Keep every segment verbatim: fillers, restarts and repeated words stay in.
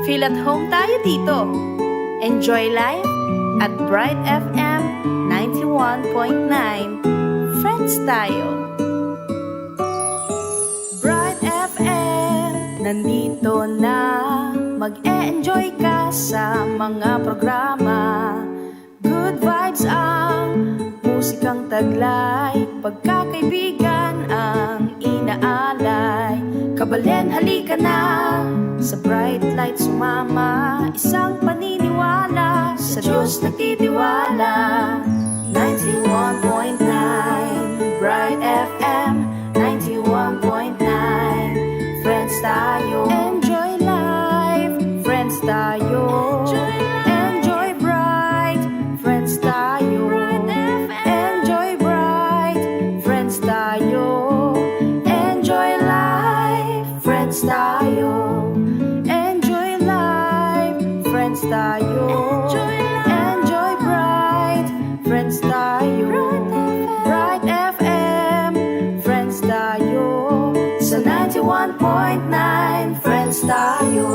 Feel at home tayo dito. Enjoy life at Bright F M ninety-one point nine. Friends tayo. Bright F M, nandito na. Mag-e-enjoy ka sa mga programa. Good vibes ang musikang taglay, pagkakaibigan ang inaalay. Kabalen, halika na, sa Bright Light sumama. Isang paniniwala, sa Diyos nagtitiwala. Ninety-one point nine Bright F M, ninety-one point nine. Friends tayo. Enjoy life, friends tayo. Enjoy life. Enjoy bright, friends tayo. Bright F M. Enjoy bright, friends tayo. Enjoy life, friends tayo. Enjoy life, friends tayo. Enjoy life. Enjoy bright, friends tayo. Bright F M. Bright F M, friends tayo. Sa ninety-one point nine, friends tayo.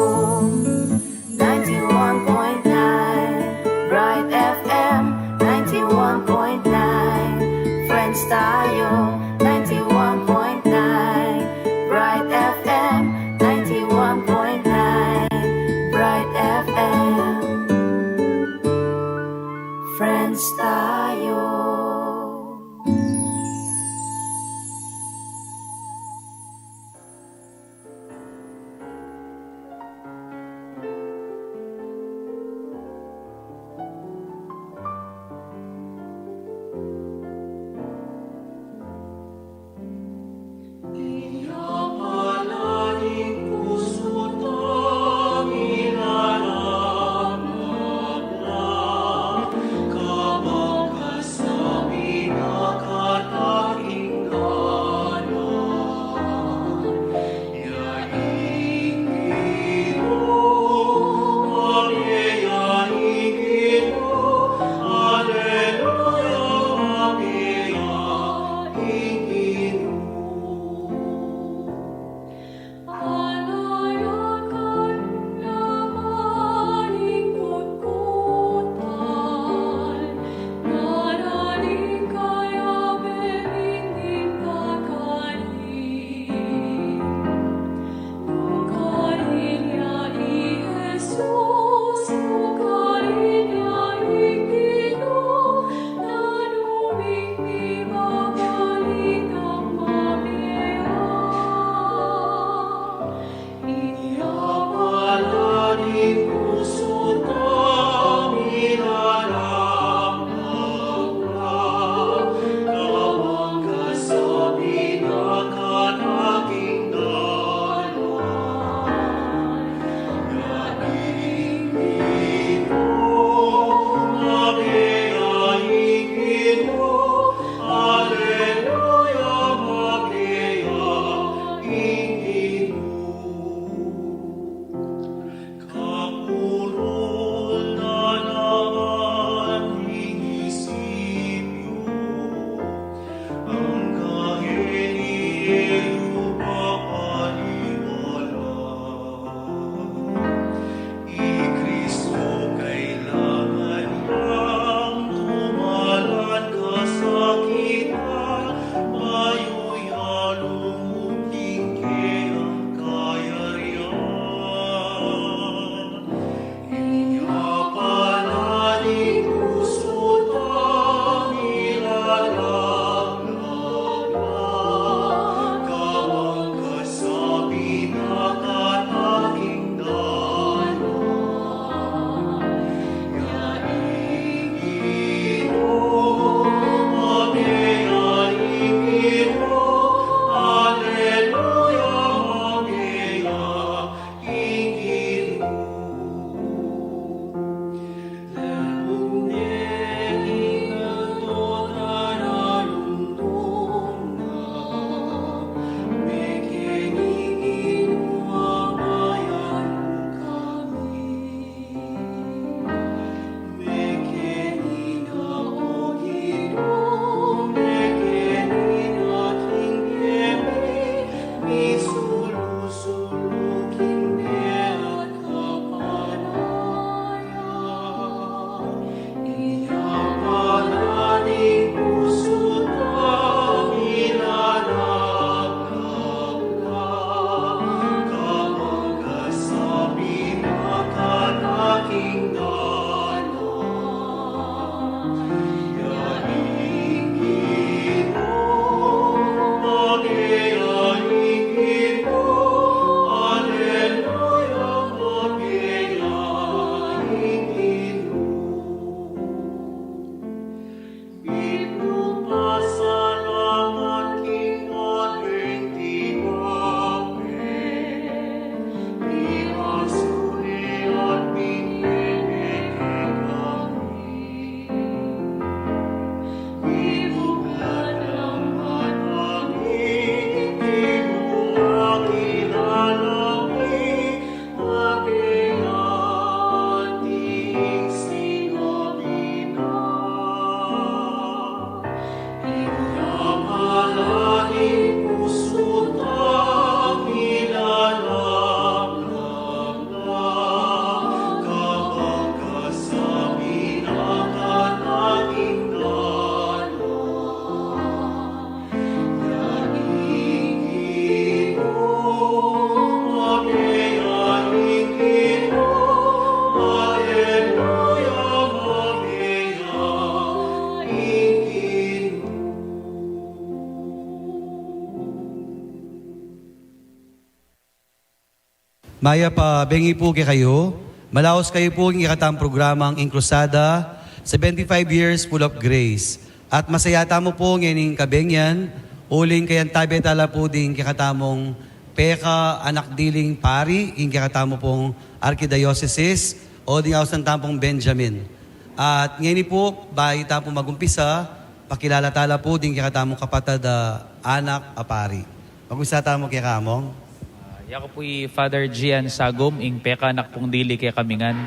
Ninety-one point nine Bright F M, ninety-one point nine. Friends tayo, ninety-one point nine Bright F M, ninety-one point nine Bright F M. Friends tayo. Mayap a bengi pu kekayu. Malaus kayu pu king kekatamung programang Inkrusada, seventy-five Years Full of Grace. At masaya tamu pu ngening kabengyan, uling kayantabe tala pu ding kekatamung pekaanak diling pari king kekatamu pung arkidiosesis, o ding ausan tamu pung Benjamin. At ngeni pu, bayu tamu pu magumpisa, pakilala tala pu ding kekatamung kapatad a anak a pari. Mag-umpisa tamu keka Among. Ah, yaku pu i Father Gian Sagum, ing pekaanak pung dili kekami ngan.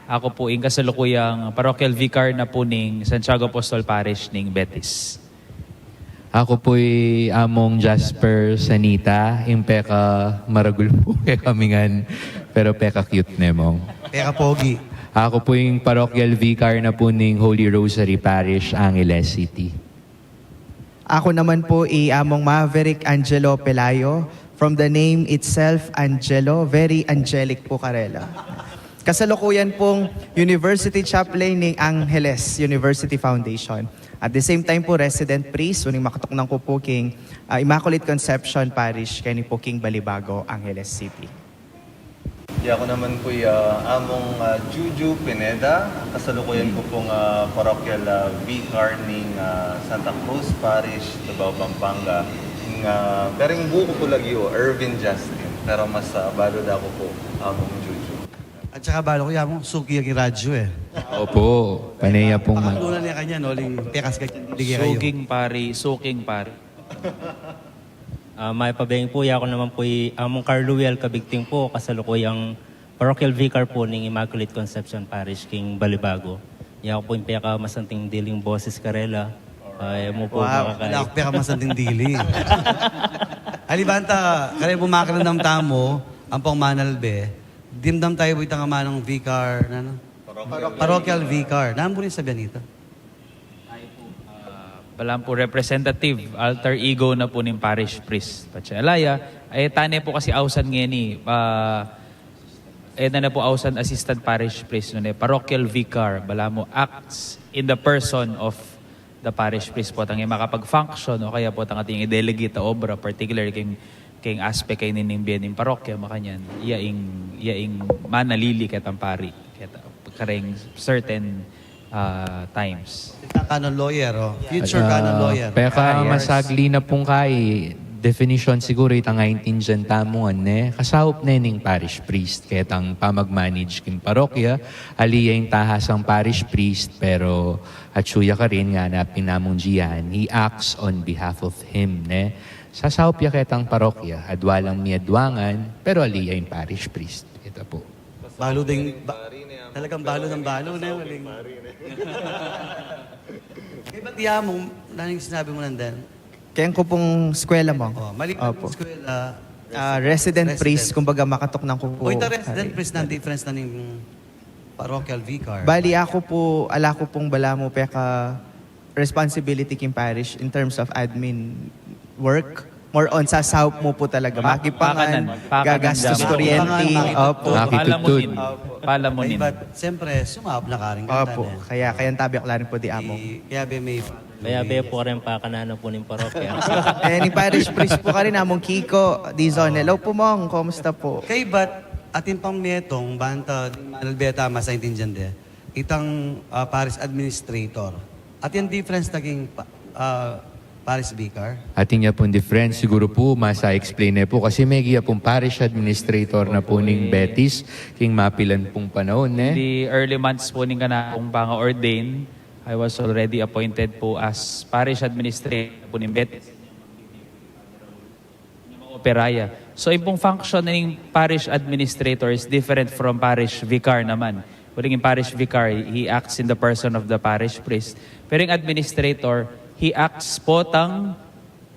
Aku pu ing kasalukuyang parochial vicar na pu ning Santiago Apostol Parish ning Betis. Aku pu i Among Jasper Sanita, ing pekamaragul pu kekami ngan, pero peka-cute ne, Mong. Peka-pogi. Aku pu ing parochial vicar na pu ning Holy Rosary Parish, Angeles City. Aku naman po i Among Maverick Angelo Pelayo. From the name itself, Angelo, very angelic po karela. Kasalukuyan pong University Chaplain ning Angeles University Foundation. At the same time po, resident priest, uling makatuknang ku po king, ah, Immaculate Conception Parish, keni po king Balibago, Angeles City. Yaku naman pu i, ah, Among, ah, Juju Pineda. Kasalukuyan ku pung, ah, parochial, ah, vicar ning, ah, Santa Cruz Parish, Davao, Pampanga. Ing, ah, pero ing buku ku lagyu, Ervin Justin. Pero mas, ah, balu da ku pu Among Juju. At saka balu ku ya mong suki ing radyo e. Opo, pane ya pung mag- Pakatlunan ne kanyan, no? Uling pekas ka dyan, dili kekayu. Suking pari, suking pari. Ah, mayap a bengi pu, yaku naman pu i Among Carluel Cabigting pu, kasalukuyang parochial vicar pu ning Immaculate Conception Parish king Balibago. Yaku pu ing pekamasanting diling boses karela. Ay, mu pu. Wow, makakay- ala ku pekamasanting dili. Ali banta, karela pu makiramdam tamu, ampong manalbe, dimdam tayu pu itang amanung vicar, nanu? Parochial vicar. Nanu pu ring sabian nita? Ah, balam pu representative, alter ego na pu ning parish priest. Patse ala ya, e tane pu kasi ausan ngeni, ah, e tane pu ausan assistant parish priest, nune, parochial vicar, balam mu acts in the person of the parish priest potang e makapag-function, o kaya potang atin i-delegate a obra, particular king, king aspect keni ning bie ning parokya, makanyan, iya ing, iya ing manalili ketang pari, keta, kareng certain, ah, times. Canon lawyer, o. Future canon lawyer. Ah, pekamasagli na pung kai, definition siguru itang aintindian tamu ngan, ne? Kasaup ne ning parish priest ketang pamag-manage king parokya, ali ya ing tahasang parish priest, pero atsu ya karin ngana pin Among Gian, he acts on behalf of him, ne? Sasaup ya ketang parokya, adwa lang miadwa ngan, pero ali ya ing parish priest. Ita pu. Balu ding, ba-, talagang balu ng balu, ne? Uling. Kaya ba't iya mo, nanu ing sinabi mu nandan? Keng ku pung eskwela, Mong. O, maliban king eskwela, ah, resident priest, kumbaga makatuknang ku pu. O, ita resident priest, nanu ing difference na ning parochial vicar? Bali, aku pu, ala ku pung balamu peka responsibility king parish in terms of admin work. More on, sasaup mu pu talaga. Makipangan, gagastus kuryenti. Opo. Palamunin. Palamunin. Ay, but, siyempre, sumaup na karin. Opo. Kaya, kayantabe ku la rin pu di Among. Kaya be may Kaya be pu rin pakananu pu ning parokya. E, ning parish priest pu karin, Among Kiko Dizon. Hello pu, Mong. Kumusta pu? Kaya ba't atin pang metung, banta, di manalbe ta, masaintindian de. Itang, ah, parish administrator. Atin difference na king pa-, ah, parish vicar? Atin ya pung difference, siguru pu, masa-explain ne pu, kasi megia pung parish administrator na pu ning Betis, king mapilan pung panaun, ne? In the early months pu ning kanakung panga-ordain, I was already appointed pu as parish administrator pu ning Betis. Opera ya. So, ing pung function ning parish administrator is different from parish vicar naman. Uling ing parish vicar, he acts in the person of the parish priest. Pero ing administrator, he acts potang,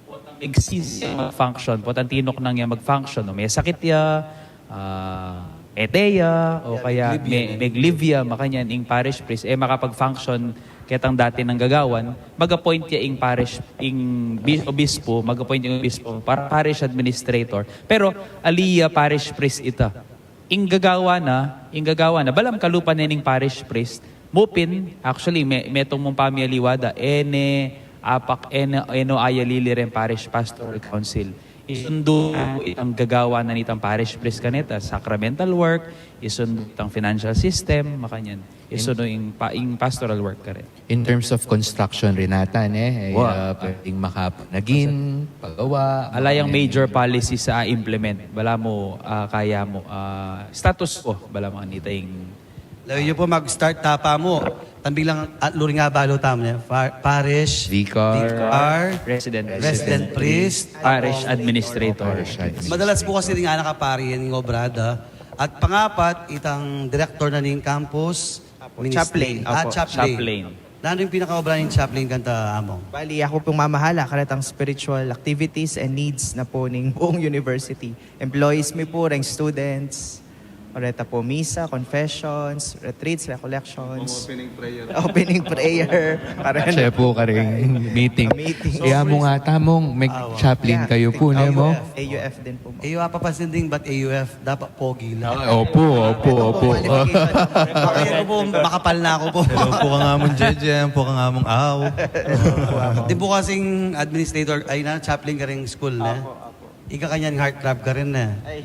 potang megsisi ya mag-function, potang tinuknang ya mag-function. O, may sakit ya, ah, mete ya, o kaya me-, meglibya, makanyan, ing parish priest, e makapag-function ketang dati nang gagawan, mag-appoint ya ing parish, ing bi-, obispo, mag-appoint ing obispo para parish administrator. Pero ali ya parish priest ita. Ing gagawan na, ing gagawan na, balam kalupa ne ning parish priest, mu pin, actually, me-, metung mung pamialiwa da, e ne apak, e ne, e no ayalili reng parish pastoral council. Isundu na itang gagawan na nitang parish priest kanita, sacramental work, isundu itang financial system, makanyan. Isundu ing, pa, ing pastoral work karin. In terms of construction rin ata, ne? Ay, Wa. ah, pwedeng makapanagin, pagawa, Ala yang mga major ganyan. Policy sa implement. Bala mu, ah, kaya mu, ah, status quo. Bala mu, anita ing Lawi yu pu mag-start tapa mu. Tambing lang at luring abalu tamu, ne? Pa-, parish, Vicar. Vicar, Resident resident priest, Parish administrator. Parish administrator. Madalas pu kasi ring anak a pari yan ing obra da. At pangapat, itang direktor na ning campus Apo, ministry. Chaplain. Ah, Apo, chaplain. Chaplain. Nanu ing pinakaobra ning chaplain kanta, Among? Bali, aku pung mamahala karetang spiritual activities and needs na pu ning buong university. Employees mi pu, reng students, kareta pu misa, confessions, retreats, recollections. Opening prayer. Opening prayer. Kareta Siya pu karing meeting. Meeting. Iya mu nga tamung, may Awa. chaplain Yeah, kayu pu, ne mo? A U F. A U F din pu. Iyo, apapansin din ba't A U F? Dapat pogi lang. Ah, opo, opo, Ito po, opo. qualification. Baka yan po, makapal na ako po. Hello po, kang among J J, po, kang among Aw. Di po kasing administrator, ay na, chaplain ka rin school na. Apo, apo. Ika kanyan heartthrob ka rin na. Ay.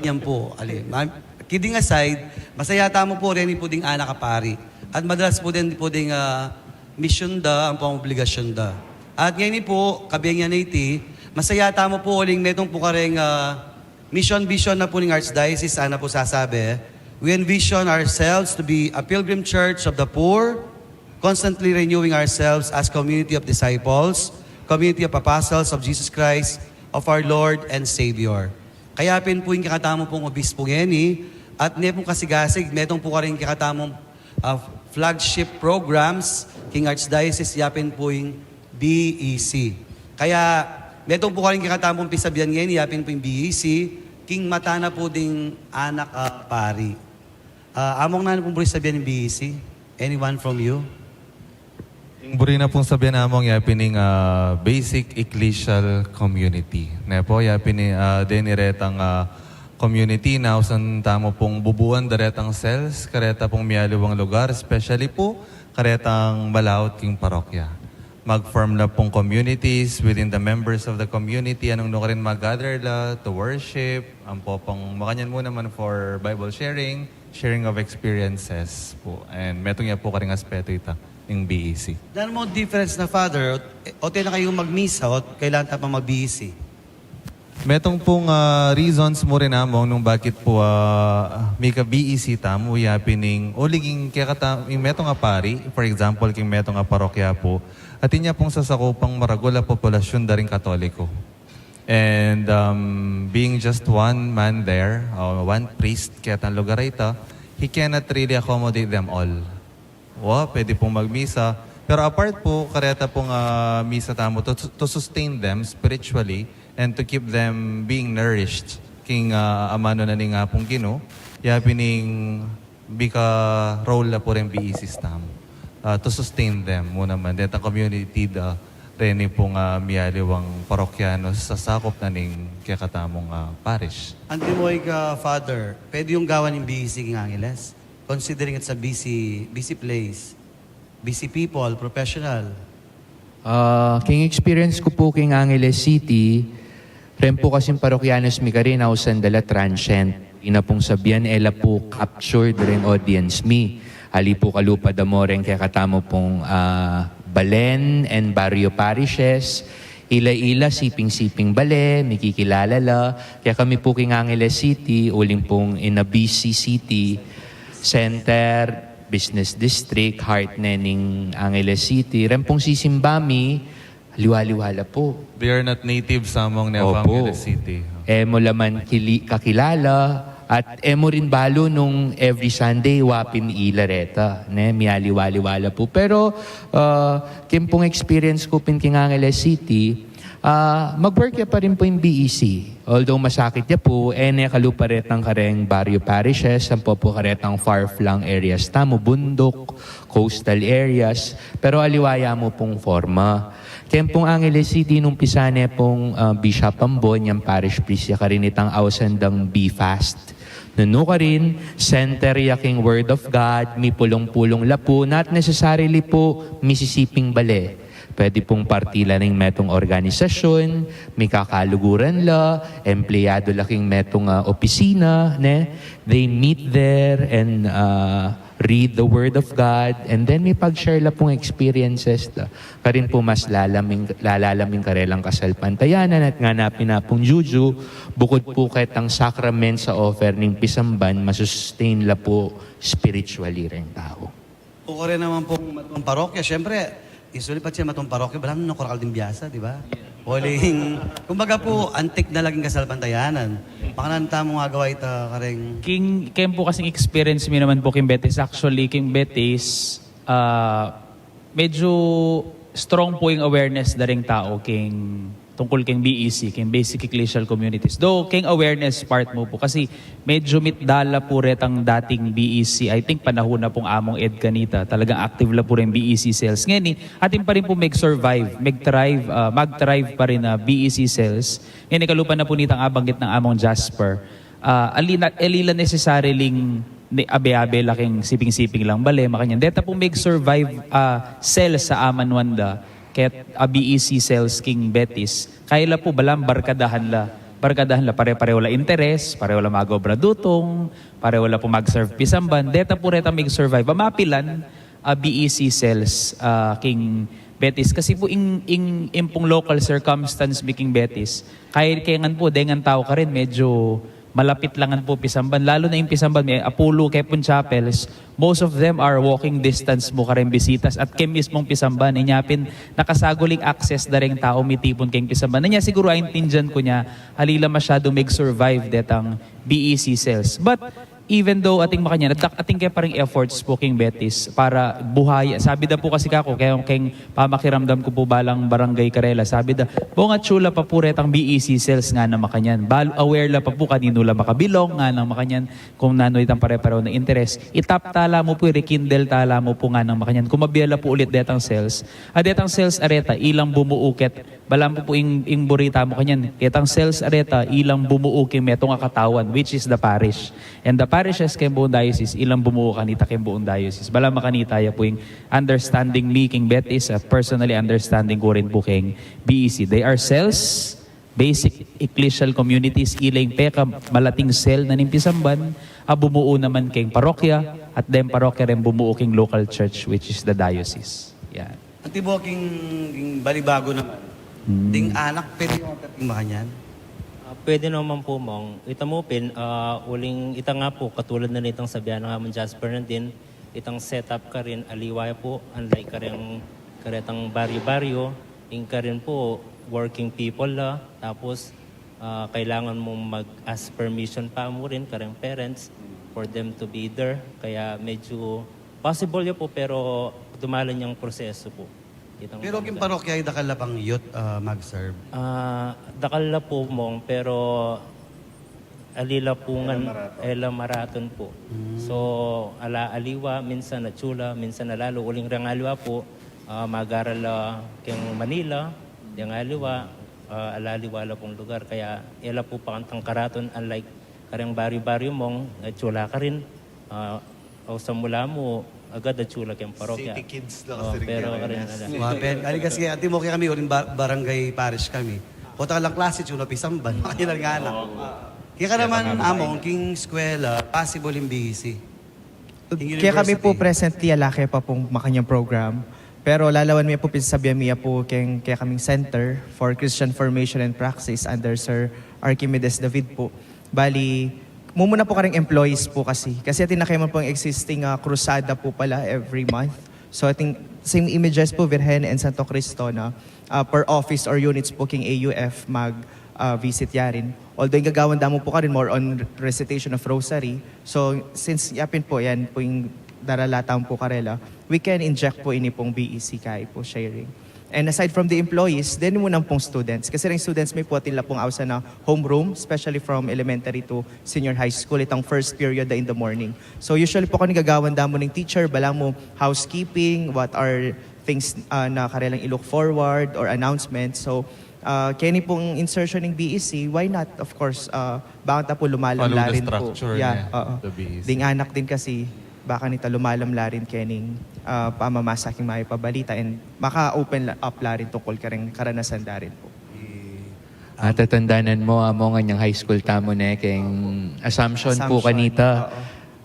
Yan po, ali. Ma-, kidding aside, masaya tamu po rin po ding anak a pari. At madalas po din po ding, ah, misyon da, ang pang obligasyon da. At ngayon po, kabihan niya na iti, masaya tamu po uling metung po kareng, ah, mission vision na po ning Archdiocese, sana po sasabi, "We envision ourselves to be a pilgrim church of the poor, constantly renewing ourselves as community of disciples, community of apostles of Jesus Christ, of our Lord and Savior." Kaya pin po ing kekatamu pong obispo ngeni, at ne pong kasigasig, metung po karing kekatamung, ah, flagship programs king Archdiocese, yapin po ing B E C. Kaya, metung po karing kekatamung pisabian ngeni, yapin po ing B E C, king mata na po ding anak a pari. Ah, Among, nanu pong buri sabian ning B E C? Anyone from you? Ing buri na pung sabian, Among, yapin ing, ah, basic ecclesial community. Ne po, yapin ing, ah, deni retang, ah, community na ausan tamu pung bubuan da retang cells kareta pung mialiwang lugar, especially po karetang malaut king parokya. Mag-form na pung communities within the members of the community, anung nukarin mag-gather la to worship, ampo pang makanyan mu naman for Bible sharing, sharing of experiences po. And metung ya po karing aspeto ita ning B E C. Nanu mu difference na, Father? O, o tena kayu magmisa, o kailangan ta pa mag-B E C? Metung pung, ah, reasons mu rin, Among, nung bakit po, ah, mika-B E C tamu, yapin ing uling ing kekata-, ing metung a pari, for example, king metung a parokya po, atin ya pung sasakupang maragul a populasyun da ring Katoliko. And, um, being just one man there, uh, one priest, ketang lugar a ita, he cannot really accommodate them all. Wa, pwede pong magmisa. Pero apart po, kareta pong, ah, misa tamu to, to sustain them spiritually and to keep them being nourished king, ah, amanu na ning Apung Ginu, yapin ing bika role na po rin B E Cs tamu, ah, to sustain them mu naman. Detang community da reni pong, ah, mialiwang parokyanos sasakup na ning kekatamung, ah, parish. Antimo ika, Father, pwede yung gawa ning B E C king Angeles? Considering it's a busy, busy place, busy people, professional. Ah, king experience ku pu king Angeles City, ren pu kasing parokyanos mi karin, ausan da la transient. Ina pung sabian, e la pu captured ring audience mi. Ali pu kalupa da mu ring kekatamu pung, ah, balen and barrio parishes. Ila-ila, siping-siping bale, mikikilala la. Kaya kami pu king Angeles City, uling pung in a busy city, center, business district, heart ne ning Angeles City. Ren pung sisimba mi, liwa-liwa la pu. They are not natives among Opo. Angeles City. E mu la man kili-, kakilala, at e mu rin balu nung every Sunday, wa pin ila reta, ne, mialiwa-liwa la pu. Pero, ah, king pung experience ku pin king Angeles City, ah, mag-work ya pa rin pu ing B E C. Although masakit ya pu, e ne kalupa retang kareng barrio parishes, ampo pu karetang far-flung areas tamu, bunduk, coastal areas, pero aliwa ya mu pung forma. Ken pung Angeles City, nung pisa ne pung, ah, Bishop Ambon, yang parish priest ya karin, itang ausan dang B FAST. Nanu karin, center ya king Word of God, mipulung-pulung la pu, not necessarily pu misisiping bale. Pwede pung parti la ning metung organisasyun, mikakaluguran la, empleyado la king metung, ah, opisina, ne? They meet there and, ah, read the Word of God, and then mipag-share la pung experiences la. Karin pu mas lalalam ing, lalalam ing karelang kasalpantayanan at ngana pin na pung Juju, bukud pu ketang sacrament sa offer ning pisamban, masustain la pu spiritually reng tau. Kung karin naman pung matung parokya, siyempre, usually pa siya matung parokya, balamu nakorakal ding biasa, di ba? Uling, kumbaga pu, antik na la king kasalpantayanan. Makananu tamung agawa ita kareng King, keng pu kasing experience mi naman pu king Betis, actually, king Betis, ah, medyo strong pu ing awareness da ring tau king tungkul king B E C, king Basic Ecclesial Communities. Though, king awareness part mu pu, kasi medyo mitda la pu retang dating B E C. I think panahun na pung Among Ed kanita, talagang active la pu reng B E C cells. Ngeni, atin pa rin pu mag-survive, mag-thrive, ah, mag-thrive pa rin na B E C cells. Ngeni, kalupa na pu nitang abanggit nang Among Jasper. Ah, ali na, ali la necessarily ning abe-abe la king siping-siping lang bale, makanyan. Deta pu mag-survive, ah, cells sa aman wanda, kaya't, ah, B E C cells king Betis. Kaya la pu, balamu barkadahan la. Barkadahan la, pare-pareho la interes, pareho la mag-obra dutung, pareho la pu mag-serve pisamban. Deta pu reta mag-survive. Mapilan, ah, B E C cells, ah, king Betis. Kasi pu ing, ing, ing pung local circumstance mi king Betis, kaya kaya ngan pu, dengan tau karin, medyo malapit la ngan pu pisamban. Lalu na ing pisamban mi, apulu ke pung chapels, most of them are walking distance mu kareng bisitas at keng mismung pisamban. Inya pin, nakasagul ing access da reng tau mitipun keng pisamban. Inya siguru aintindian ku nya, ali la masyadu mag-survive detang B E C cells. But, even though atin makanyan, at atin kaya pa ring efforts pu king Betis para buhay. Sabi da pu kasi kaku, kaya keng pamakiramdam ku pu balang barangay karela, sabi da, "Bong, atiu la pa pu retang B E C cells," ngana makanyan. Balu aware la pa pu kaninu la makabilong, ngana makanyan, kung nanu itang pare-pareho na interes. Itap tala mu pu, rekindle tala mu pu, ngana makanyan. Kumabya la pu ulit detang cells. A detang cells a reta, ilang bumuu ket Balamu pu ing, ing buri tamu kanyan, ketang cells a reta, ilang bumuu king metung a katawan, which is the parish. And the parishes keng buung diocese, ilang bumuu kanita keng buung diocese. Balamu makanita ya pu ing understanding mi king Betis, a personally understanding ku rin pu keng B E C. They are cells, basic ecclesial communities, ila ing pekamalating cell na ning pisamban, a bumuu naman keng parokya, at deng parokya rin bumuu keng local church, which is the diocese. Yan. Anti bo king, king balibago naman. Hmm. Ding anak, pwede mo kating makanyan? Ah, pwede naman po, Mong. Ita mo pin, ah, uling ita nga po, katulad na nitang sabihan ng amon Jasper na din, itang setup karin, aliwa po, unlike kareng, karetang baryo-baryo, ing karin po, working people la, tapos, ah, kailangan mong mag-ask permission pa mo rin kareng parents for them to be there. Kaya medyo possible ya po, pero dumalan yang proseso po. Itang Pero king pangga- parokya, ay dakal la pang youth, ah, mag-serve? Ah, dakal la po, Mong, pero alila po ngan, ela maraton. Ela maraton po. Mm. So, ala aliwa, minsan atiu la, minsan alalu, uling reng aliwa po, ah, mag-aral la keng Manila, deng aliwa, ah, ala aliwa la pong lugar, kaya ela po pakantang karaton, unlike kareng baryo-baryo, Mong, atiu la karin, ah, o sa mula mo, agad atiu la keng parokya. City kids la kasi rin pero kaya karin, rin. Ala. Wa, pen, ali kasi, anti mo kaya kami, uling ba-, barangay parish kami. Kota lang klase, atiu la pisamban, makanyan nga anak. Oo. Kaya ka naman, Among, king eskwela, possible ing B E C. King Kaya kami po university. Presently, ala ke pa pung makanyang program. Pero lalawan mi pu, pinsabian mi pu keng, kaya kaming Center for Christian Formation and Praxis under Sir Archimedes David po. Bali, mumuna po kareng employees po kasi. Kasi atin na kayo man pong existing, ah, krusada po pala every month. So, atin, same images po, Virgen and Santo Cristo na, ah, per office or units po king A U F mag, ah, visit yarin. Although, ing gagawan da mu po karin, more on recitation of rosary. So, since yapin po, yan po ing daralatan po karela, we can inject po ini pong B E C kai po sharing. And aside from the employees, then muna pong students. Kasi ring students mi po, atin la pong ausan na homeroom, especially from elementary to senior high school, itang first period na in the morning. So usually po, kung gagawan da mu ning teacher, balamu housekeeping, what are things, ah, na karelang i-look forward or announcements. So, ah, keni pong insertion ning B E C, why not? Of course, ah, bakanta po lumalam la rin po. Follow the structure, yeah, na, oo. The B E C. Ding anak din kasi, Baka nita lumalam la rin kening, ah, pamamasa king Mayap a Balita and maka-open la, up la rin tungkul kareng karanasan da rin po. Matatandanan mu, Among, anyang high school tamu ne, keng Assumption pu kanita.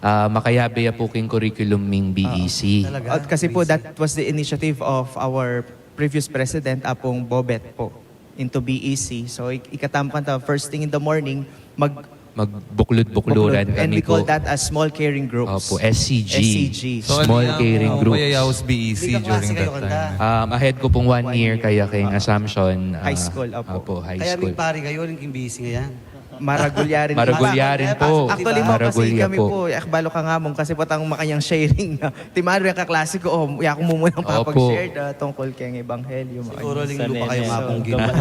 Ah, makayabe ya pu king curriculum ning B E C. At kasi po, that was the initiative of our previous president, Apong Bobet po, into B E C. So, ik- ikatamu kanta, first thing in the morning, mag Magbuklud-bukluran and kami we call po. That as small caring groups. Opo, S C G. S C G. Small caring groups. Kaya yaus B E C during that time. Um, ahead ko pong one year kaya keng Assumption. Ah, High school, opo. Opo, high Kaya school. May pari kayo rin king B E C ngayan. Maragulya rin. Maragulya rin po. Actually, mo kasi Maragulya kami po. Po, eh, balo ka nga mong kasi po tang makanyang sharing na. Timari ang kaklase ko, oh, ya ko mumuna Opo. papag-share da tungkol keng ebanghelyo. Siguro ling lupa kayo nga pong ginawa.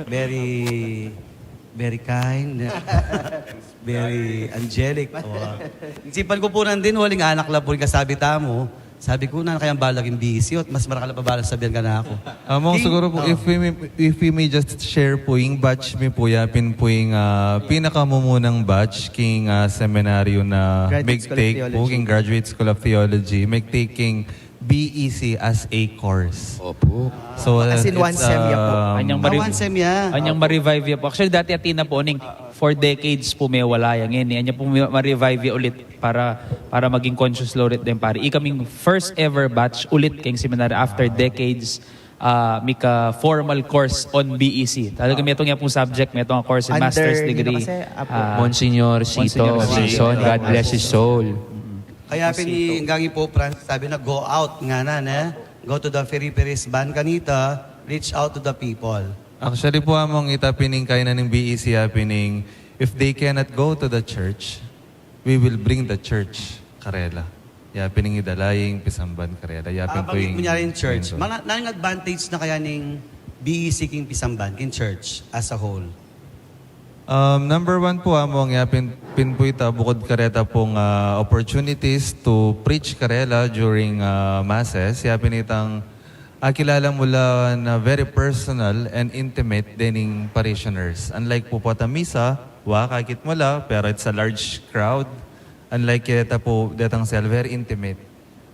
Very, very kind. Very angelic. Oh. Isipan ko po nandin, huling anak la po rin kasabi tamu. Sabi ko, na kayang bala king B E C, at mas marakal pa bala sabihan ka na ako. Among, siguro po, if we, may, if we may just share po, ing batch mi po, yapin po ing ah, pinakamumunang batch king ah, seminaryo na Graduate School of mig-take po, Theology. King Graduate School of Theology, mig-take king B E C as a course. Opo. So, As in, it's, one sem ya po. um, Anyang Ah, mari- one sem ya. Anyang ma-revive ya po. Actually, dati atina po ning for decades po may wala yang ini. Anya po ma-revive ya ulit para para maging conscious law ulit din pare. Ikaming first ever batch ulit keng seminary after decades ah, mika formal course on B E C. Talaga may itong pong subject, may itong course and Under master's nino degree. Kasi, apo. Ah, Monsignor Sito Monsignor Sison, Sito. God bless his soul. Kaya pini hanggang po, Francis, sabi na, "Go out nga na, ne? Go to the peripheries, ban kanita, reach out to the people." Actually po, Among, ita pining kainan ning B E C, ah, pining, if they cannot go to the church, we will bring the church karela. Ya pining idala ing pisamban karela. Ya Ah, pin po bakit ing mo niya rin church? mention. Mana, nanong advantage na kaya ning B E C king pisamban, king church as a whole? Um, number one po, Among, ya pin, pin po ita bukod kareta pong ah, opportunities to preach karela during ah, masses. Ya pin itang akilala mo la na very personal and intimate dening parishioners. Unlike po pota misa, wa, kakit mo la, pero it's a large crowd. Unlike keta po, detang sel, very intimate.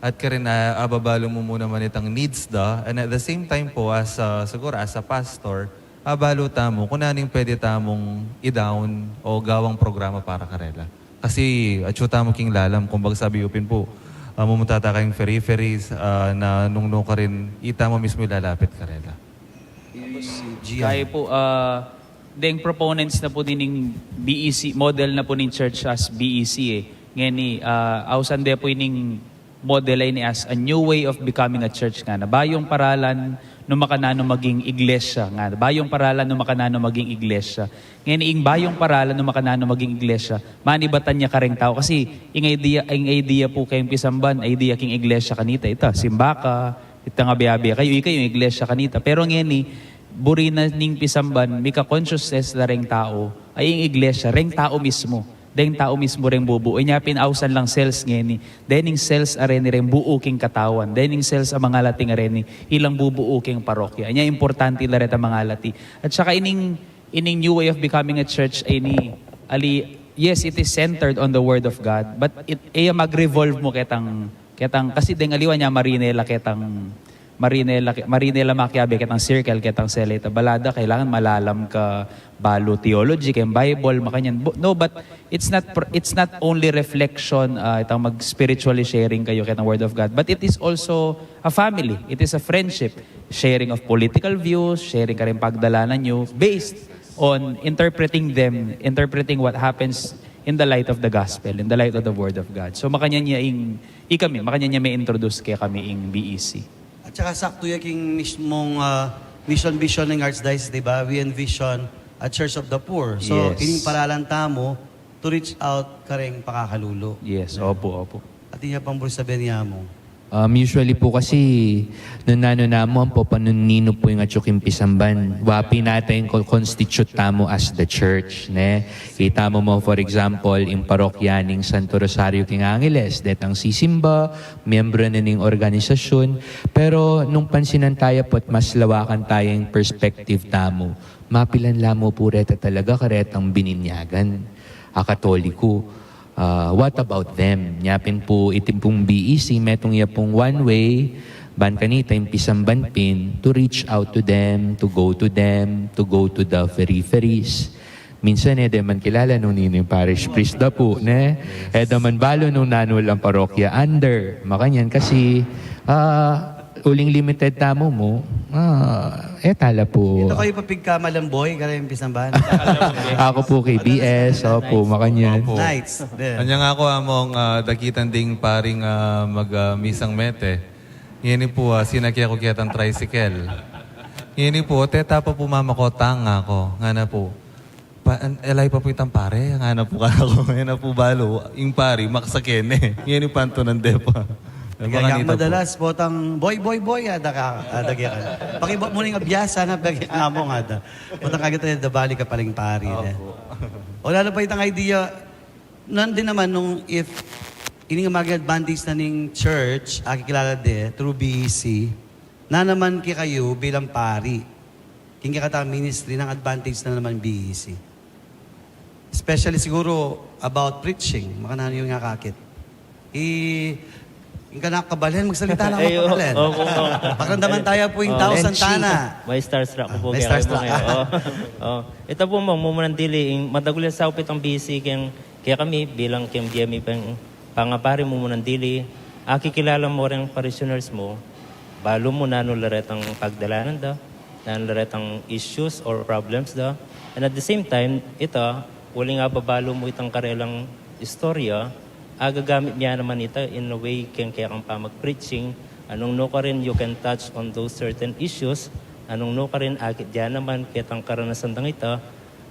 At karin, ah, ababalu mo mu naman itang needs da. And at the same time po, as a, siguro as a pastor, abalu tamu kung nanu ing pwede tamung i-down o gawang programa para karela. Kasi atyu tamu king lalam, kumbaga sabi upin po, ah, mumunta ta kayang peripheries, ah, na nung nu karin, ita mu mismu ilalapit karela. Kaya po, ah, deng proponents na po nining B E C, model na po ning church as B E C eh. Ngeni, ah, ausan de po ining model a ini as a new way of becoming a church nga na. Bayung paralan no makananu maging iglesia nga na. Bayung paralan no makananu maging iglesia. Ngeni ing bayung paralan no makananu maging iglesia, manibatan ya kareng tau. Kasi ing idea, ing idea po keng pisamban, idea king iglesia kanita. Ita, simba ka, ita nga biyabi kayu, ika yu ing iglesia kanita. Pero ngeni, buri na ning pisamban, mika-consciousness la reng tau, ay ing iglesia, reng tau mismu. Deng tau mismu reng bubu. Inya pin ausan lang sels ngeni. Dening sels a reni reng buu king katawan. Dening sels a mangalati a reni ilang bubuu king parokya. Inya importante la reta mangalati. At saka ining, ining new way of becoming a church ay ini, ali, yes, it is centered on the Word of God, but it, iya mag-revolve mu ketang, ketang, kasi deng aliwa nya marine la ketang, marine la, marine la makiabe ketang circle, ketang seleta. Balada, kailangan malalam ka balu theology, keng Bible, makanyan. Bu-, no, but it's not pr-, it's not only reflection, ah, itang mag-spiritually sharing kayu ketang Word of God, but it is also a family. It is a friendship. Sharing of political views, sharing kareng pagdalanan yu, based on interpreting them, interpreting what happens in the light of the gospel, in the light of the Word of God. So, makanyan ya ing, ikami, makanyan ya ma-introduce kekami ing B E C. At saka sakto ya king mismung ah, mission vision ning Archdiocese, di ba? We envision a Church of the Poor. So, Yes. ining paralan tamu to reach out kareng pakakalulu. Yes, opo, opo. At inya pang buri sabihan niya mo. Um, usually po kasi, nung nanu namu, ampo pa nung ninu po ing atyu king pisamban. Wa pin ata ing co-, constitute tamu as the church, ne? Kita mo mo, for example, ing parokya ning Santo Rosario king Angeles, detang sisimba, miyembro na ning organisasyun. Pero nung pansinan taya po't mas lawakan taya ing perspective tamu, mapilan la mu pu reta talaga karetang bininyagan a Katoliko. Ah, what about them? Nya pin pu, iti pung B E C, metung ya pung one way, ban kanita ing pisamban pin, to reach out to them, to go to them, to go to the peripheries. Minsan, e da man kilala nung ninu ing parish priest da pu, ne? E da man balu nung nanu lang parokya under. Makanyan kasi, ah, uling limited tamu mu, ah, e tala pu. Ito kayu pa pigkamalamboy, kareng pisamban. Aku pu kay B S, opu, makanyan. Opu. Nights, there. Anya nga ku, among, ah, dakitan ding paring, ah, mag, ah, misang mete. Ngeni pu, ah, sinake ku ketang tricycle. Ngeni pu, teta pa pu mamakot, tanga ku. Ngana pu, pa, an, elay pa pu itang pare, ngana pu, kanaku, ngana pu balu, ing pari, maksa kene. Ngeni pantunan de pa. Kaya madalas, potang, "Boy, boy, boy," ada ka, ada ka. Pakibot mu ning abyasa na, pag-, nga mu nga da. Potang kagitan, da balik ka paling pari, ne? Opu. O lalo pa itang idea, nandin naman nung if, ining mag-advantage na ning church, akikilala de, through B E C, na naman kekayu bilang pari. King kekatang ministry, nang advantage na naman B E C. Especially siguro about preaching, makananu ing akakit. I, ing kanak kabalen, magsalita na ka kabalen. Opu, opu. Pakiramdaman taya pu ing tau Santana. May starstruck ku pu. May starstruck. O. Ita pu, mumumunang dili, ing madagul ya saup itang B E C keng kekami, bilang keng bie mi pang pangapari, mumumunang dili, akikilala mu reng parishioners mu, balu mu nanu la retang pagdalanan da, nanu la retang issues or problems da. And at the same time, ita, uling ababalu mu itang karelang istorya, agagamit mi ya naman ita in a way keng kekang pamag-preaching, a nung nukarin you can touch on those certain issues, a nung nukarin akit ya naman ketang karanasan dang ita,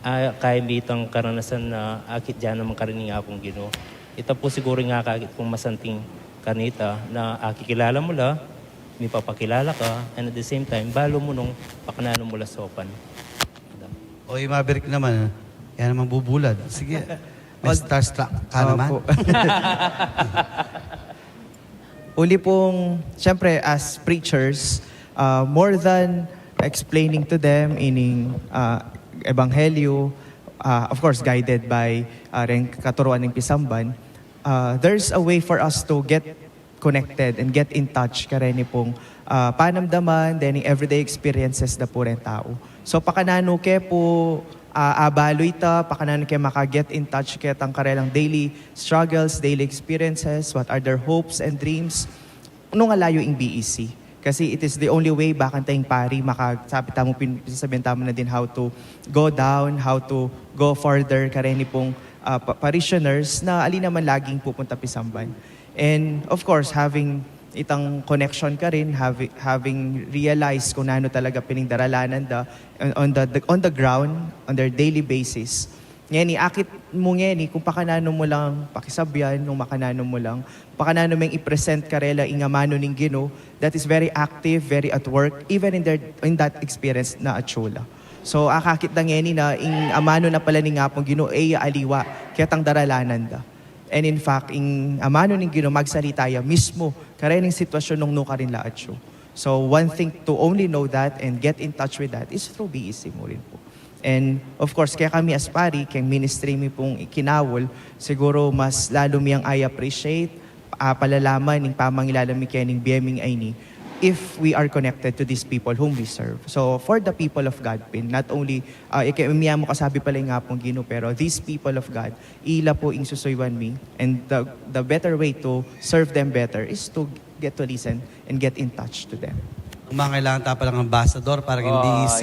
a, kaya mi itang karanasan na akit ya naman karin ing Apung Ginu. Ita pu siguru ing akakit kung masanting kanita na akikilala mu la, mipapakilala ka, and at the same time, balu mu nung pakananu mu la saupan. Oy, Maverick naman, a. Yan naman bubulad. Sige, may starstruck ka naman. Opu. Uli pung, siyempre, as preachers, ah, more than explaining to them ining, ah, ebanghelyo, ah, of course, guided by, ah, reng katuruan ning pisamban, ah, there's a way for us to get connected and get in touch kareni pung, ah, panamdaman, deni everyday experiences da pu reng tau. So, pakananu ke pu, ah, abalu ita, pakananu ke maka-get in touch ketang karelang daily struggles, daily experiences, what are their hopes and dreams. Nung alayu ing B E C. Kasi it is the only way, bakanta ing pari, maka-, sabi tamu, pin-, pinasabihan tamu na din how to go down, how to go further, kareni pung, ah, pa-, parishioners na ali naman laging pupunta pisamban. And of course, having itang connection karin, havi-, having realized kung nanu talaga pin ing daralanan da on, on the, the, on the ground, on their daily basis. Ngeni, akit mu ngeni, kung pakananu mu lang pakisabyan, nung makananu mu lang, pakananu meng i-present karela ing amanu ning Ginu, that is very active, very at work, even in their, in that experience na atsu la. So, akakit da ngeni na ing amanu na pala ning Apung Ginu, e ya aliwa ketang daralanan da. And in fact, ing amanu ning Ginu, magsalita ya mismu karening sitwasyun nung nukarin la atsu. So, one thing to only know that and get in touch with that is through B E C mu rin pu. And of course, kekami as pari, keng ministry mi pung ikinaul, siguro mas lalu mi yang i-appreciate, ah, palalaman ing pamangilalam mi kening bie ming aini, if we are connected to these people whom we serve. So, for the people of God pin, not only, ah, ike-, miyamu kasabi pala ing Apung Ginu, pero these people of God, ila pu ing susuyuan mi, and the, the better way to serve them better is to get to listen and get in touch to them. Mangailangan ta palang ambasador para keng B E C.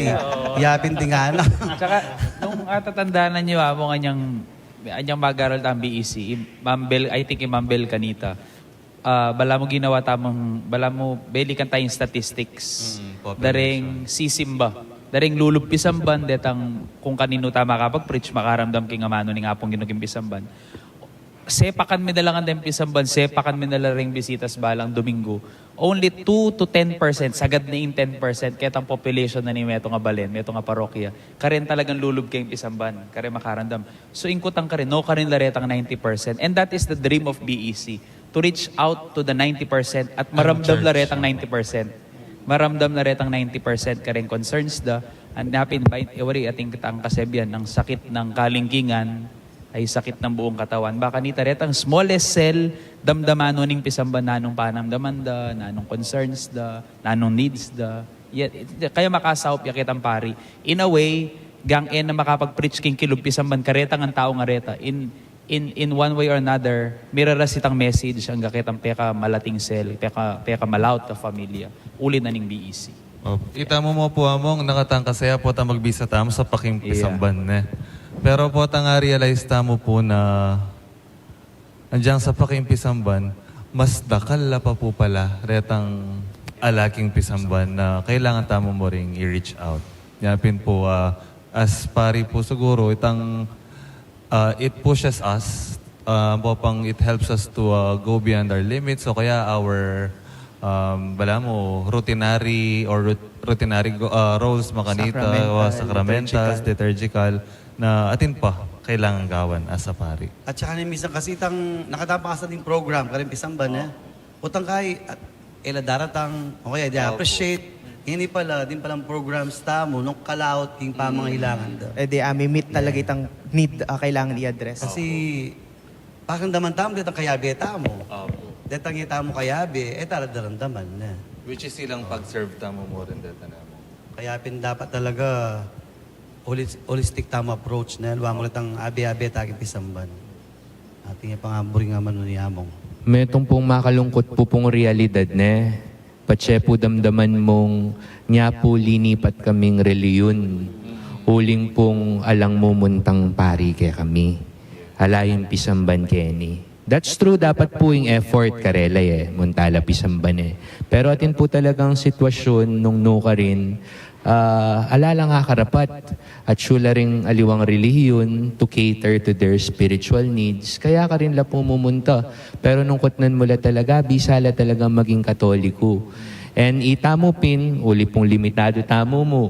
Iya pin ing ana. Tsaka, nung atatandanan yu, among anyang, anyang mag-aral tang B E C, i Ma'am Bel, I think i Ma'am Bel kanita, ah, balamu ginawa tamung, balamu belikan tayung statistics. Mm, population. Dareng sisimba. Dareng lulub pisamban, detang kung kaninu ta makapag-preach, makaramdam king amanu ning Apung Ginu king pisamban. Sepakan mi na la ngan deng pisamban, sepakan mi na la reng bisitas balang Domingo. Only two to ten percent, sagad na ing ten percent, ketang population na ning metung a balen, metung a parokya. Karen talagang lulub keng pisamban, karen makaramdam. So, ing kutang karin, nukarin la retang ninety percent. And that is the dream of B E C, to reach out to the ninety percent at maramdam la retang ninety percent. Maramdam la retang ninety percent kareng concerns da, and napin, by, e wari, atin kitang kasebian, nang sakit ng kalingkingan, ay sakit ng buong katawan. Baka nita retang smallest cell, damdaman no ning pisamban nanung panamdaman da, nanung concerns da, nanung needs da. Ya, kaya makasaup ya ketang pari. In a way, gang e na makapag-preach king kilub pisamban karetang ang tau nga reta. In, in, in one way or another, miraras itang message ang ketang peka malating cell, peka, peka malaut a familia. Uli na ning B E C. Opo. Ita mu mu pu, Among, nakatangkas ya pu ta magbisa tamu sa paking pisamban, ne? Pero pu ta nga realize tamu pu na anjang sa paking pisamban, mas dakal la pa pu pala retang ala king pisamban na kailangan tamu mu ring i-reach out. Nya pin pu, ah, as pari pu siguru, itang, ah, it pushes us, ah, pu pang it helps us to, ah, go beyond our limits, o kaya our, um, bala mu, routinary or rut-, routinary go-, ah, roles makanita, sakramental, o sakramentals, liturgical, liturgical, na atin pa kailangan gawan as a pari. At saka ni minsan kasi itang nakatapang sa ating program, karing pisamban, eh. Utang kay, at ela daratang, o kaya di appreciate. Ini pala, din palang programs tamu, nung kalaut, king pamangailangan da. E di, ah, mi-meet talaga itang need, ah, kailangan i-address. Kasi, pakiramdaman tamu, detang kayabe tamu. Opo. Detang ita mu kayabe, e tala daramdaman na. Which is ilang pag-serve tamu mu rin deta namu. Kaya pin dapat talaga holis-, holistic tamu approach na, luwa mu retang abe-abe ta king pisamban. Atin ya pang amburi nga manu ni Among. Metung pung makalungkut pu pung realidad ne. Patse pu damdaman mung nya pu linipat kaming reliyun. Uling pung alang mumuntang pari kekami. Ala yang pisamban keni. That's true, dapat pu ing effort karela e, munta la pisamban e. Pero atin pu talagang sitwasyun nung nukarin, ah, ala lang akarapat. Atsu la ring aliwang relihiyun to cater to their spiritual needs. Kaya karin la pu mumunta. Pero nung kutnan mu la talaga, bisa la talaga maging Katoliko. And itamu pin, uli pung limitadu tamu mu.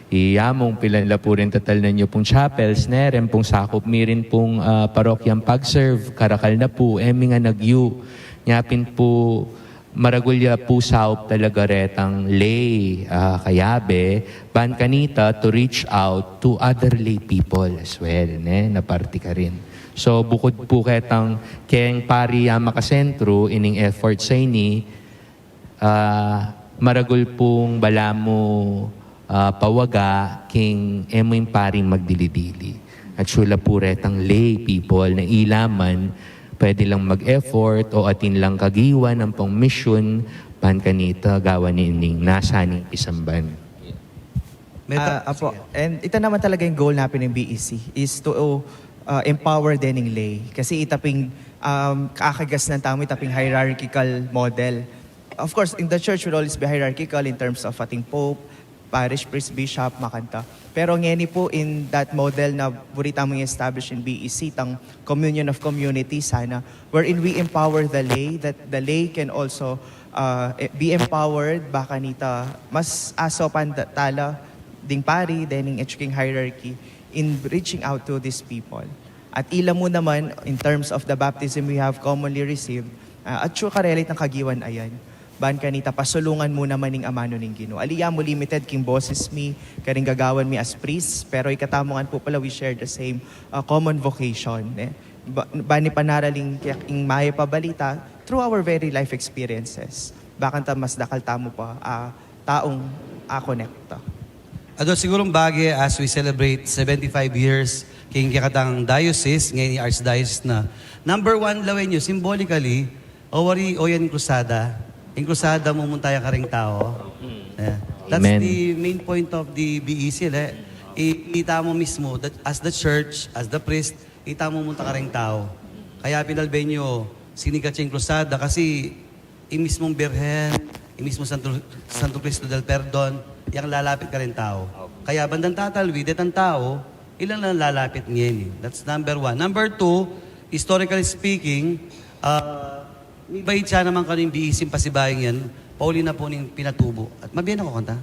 I Among, pilan la pu rin tatalnan yu pung chapels, ne, ren pung sakup mi rin pung, ah, parokyang pag-serve, karakal na pu, e mi ngan agyu. Nya pin pu, maragul ya pu saup talaga retang lay, ah, kayabe, ban kanita to reach out to other lay people as well, ne, na parti karin. So, bukud pu ketang keng pari a makasentru ining effort sa ini, ah, maragul pung balamu, ah, pawaga king e mu ing paring magdili-dili. Atsu la pu retang lay people na ila man pwede lang mag-effort o atin lang kagiwan ampong misyun, ban kanita gawan ining nasa ning pisamban. Meta-, ah, apo. Sige. And ita naman talaga yung goal napin ng B E C is to, uh, empower din ng lay. Kasi ita ping, um, kakagas ng tamu, ita ping hierarchical model. Of course, in the church will always be hierarchical in terms of ating pope, parish priest, bishop, makanta. Pero ngeni po, in that model na buri tamung establish in B E C, tang communion of community sana, wherein we empower the lay, that the lay can also, uh, e-, be empowered, baka nita mas asopan da-, tala ding pari, dening etsu king hierarchy, in reaching out to these people. At ila mu naman, in terms of the baptism we have commonly received, ah, atsu karela itang kagiwan ayan. Ban kanita pasulungan mu naman ing amanu ning Ginu. Ali ya mu limited king boses mi, karing gagawan mi as priests, pero ikatamu ngan pu pala we share the same, ah, common vocation, eh. Ba-, bani panaraling kaya ing mayap a balita through our very life experiences. Bakanta mas dakal tamu pa, ah, taung, ah, konekta. Adu sigurung bage as we celebrate seventy-five years king kekatang diocese, ngeni archdiocese na. Number one, lawen yu, symbolically, o wari, o yan ing krusada. Ing krusada mumunta ya karing tau. Yeah. That's the main point of the B E C, le. I-, ita mu mismu, that as the church, as the priest, ita mu mumunta karing tau. Kaya pin alben yu, sinigat ya ing krusada kasi ing mismung Birhen, ing mismung Santo, Santo Cristo del Perdon, yang lalapit karing tau. Kaya bandang tatalwi, detang tau, ila lang lalapit ngeni. That's number one. Number two, historically speaking, ah, mibait ya naman kanu ing B E C pasibayu yan, pauli na pu ning pinatubu. At mabie na ku kanta.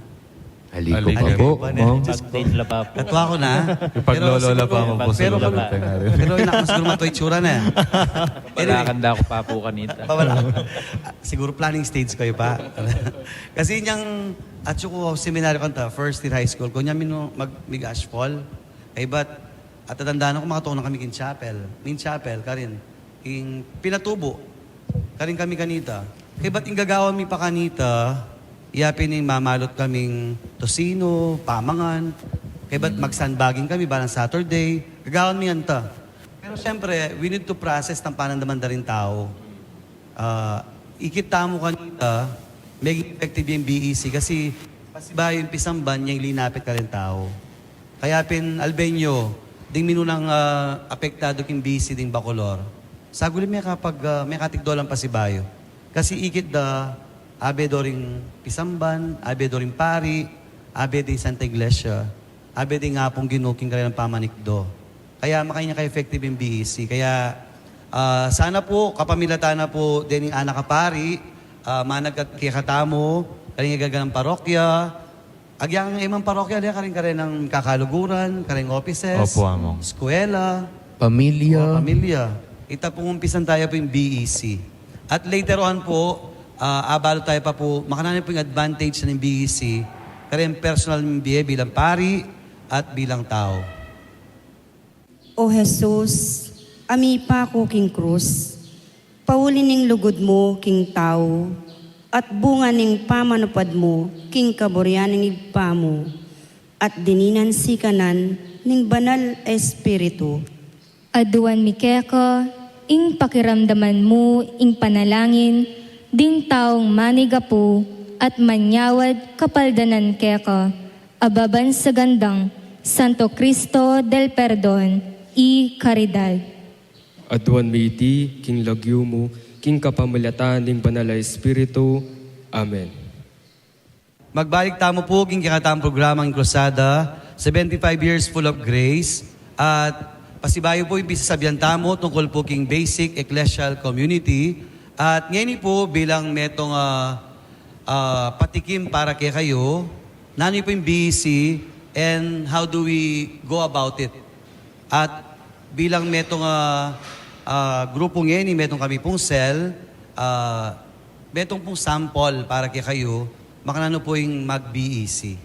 Ali ku pa pu, Mong. Backstage la pa pu. Katwa ku na. Ipaglolo la pa mu pu, pero siguro, pero, pero ina ku siguro matwa itsura na. Anyway. Pabalakan da ku pa pu kanita. Pabala-, siguro planning stage kayu pa. Kasi nyang, atsu ku seminaryo kanta, first year high school ku, nyang minu-, mag-, mig-ashfall. Ay, but, At tatandaan ku, makatuknang kami king chapel. King chapel, karin. King pinatubu. Karin kami kanita. Kaybat ing gagawan mi pa kanita, yapin ing mamalut kaming tocino, pamangan. Kaybat magsandbaging kami, balang Saturday. Gagawan mi anta. Pero siyempre, we need to process ng panandaman da ring tau. Ah, ikit tamu kanita, meging effective ya ing B E C kasi pasibayu ing pisamban ya ing linapit karing tau. Kaya pin, Albenyo, ding minunang, ah, apektadu king B E C ding Bacolor. Saguli mekapag, ah, mekatikdo lang pasibayu. Kasi ikit da, abe do ring pisamban, abe do ring pari, abe ding Santa Iglesia, abe ding Apung Ginu king karelang pamanikdo. Kaya makanyan ka-effective ing B E C. Kaya, ah, sana pu, kapamilatan na pu dening anak a pari, ah, managkat kekatamu, karing agagang parokya, agyang e man parokya, de, karing karenang kakaluguran, karing offices, Opo, Among. Eskwela, Pamilya. O, pamilya. Ita pung umpisan taya pu ing B E C. At later on pu, ah, abalu taya pa pu, makananu pu ing advantage ning B E C, karing personal ming bie bilang pari at bilang tau. O Jesus, a mipaku king krus, pauli ning lugud mu king tau, at bunga ning pamanupad mu king kaburian ning Ibpa mu, at dininan sikanan ning Banal a Espiritu. Aduan mi keka, ing pakiramdaman mu ing panalangin ding taung manigapu at manyawad kapaldanan keka, ababan sa gandang Santo Cristo del Perdon y Caridad. Aduan mi iti king lagyu mu, king kapamilatan ning Banal a Espiritu. Amen. Magbalik tamu pu king kekatamung programang Cruzada, seventy-five Years Full of Grace, at pasibayu pu ing pisasabian tamu tungkul pu king basic ecclesial community, at ngeni pu bilang metung, ah, ah, patikim para kekayu, nanu pu ing B E C and how do we go about it? At bilang metung, ah, ah, grupu ngeni, metung kami pung cell, ah, metung pung sample para kekayu, makananu pu ing mag-B E C.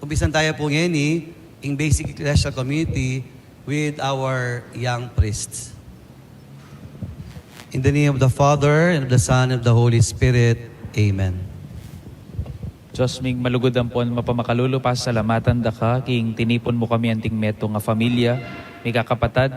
Umpisan taya pu ngeni ing basic ecclesial community with our young priests. In the name of the Father, and of the Son, and of the Holy Spirit. Amen. Dios ming malugud ampon mapamakalulu, pasalamatan da ka king tinipun mu kami anting metung a familia, mikakapatad,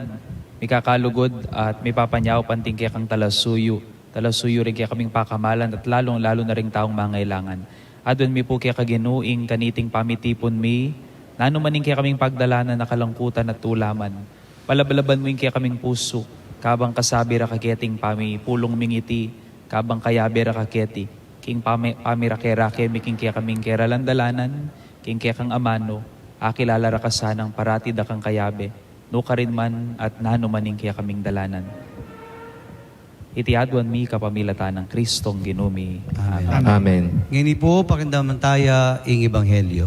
mikakalugud, at mipapanyawa pa anting kekang talasuyu, talasuyu ring kekaming pakamalan, at lalung-lalu na ring taung mangailangan. Aduan mi pu keka Ginu ing kaniting pamitipun mi, nanu man ing kekaming pagdalanan a kalangkutan at tulaman, palablaban mu ing kekaming pusu, kabang kasabi ra ka keti ing pamipulung ming iti, kabang kayabe ra ka keti, king pami-, pamirake-rake mi king kekaming keralan-dalanan, king kekang amanu, akilala ra ka sanang parati da kang kayabe, nukarin man at nanu man ing kekaming dalanan. Iti aduan mi kapamilatan nang Kristong Ginu mi. Amen. Amen. Amen. Ngeni pu, pakiramdaman taya ing Ebanghelyo.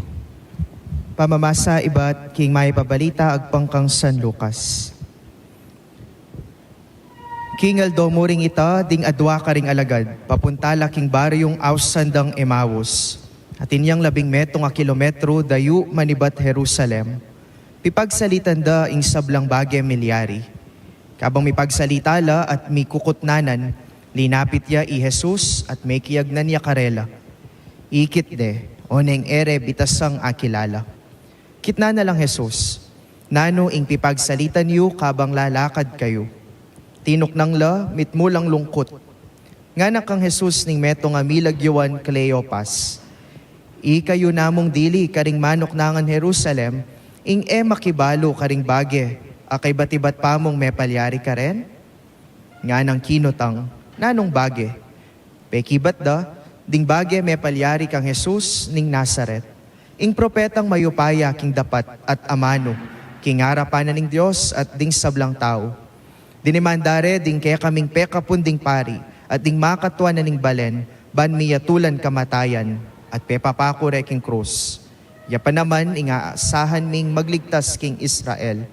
Pamamasa ibat king Mayap a Balita agpang kang San Lucas. King aldo mu ring ita, ding adua karing alagad, papunta la king baryung ausan dang Emaus. Atin yang labing metung a kilometru dayu manibat Jerusalem. Pipagsalitan da ing sablang bage milyari. Kabang mipagsalita la at mikukutnanan, linapit ya i Jesus at mekiagnan ya karela. Ikit de, oneng e re bitasang akilala. Kitnan na lang Jesus, nanu ing pipagsalitan yu kabang lalakad kayu? Tinuknang la, mitmu lang lungkut. Ngana kang Jesus ning metung a milagyuan Cleopas, ikayu namung dili karing manuknangan Jerusalem ing e makibalu karing bage a kaibat-ibat pa mung mepalyari karen? Nganang kinutang, nanung bage? Pekibat da, ding bage mepalyari kang Jesus ning Nazaret, ing propetang mayupaya king dapat at amanu king arapan na ning Dios at ding sablang tau. Dinimanda re ding kekaming pekapun ding pari at ding makatua na ning balen ban miyatulan kamatayan at pepapaku re king krus. Ya pa naman ing aasahan ming magligtas king Israel.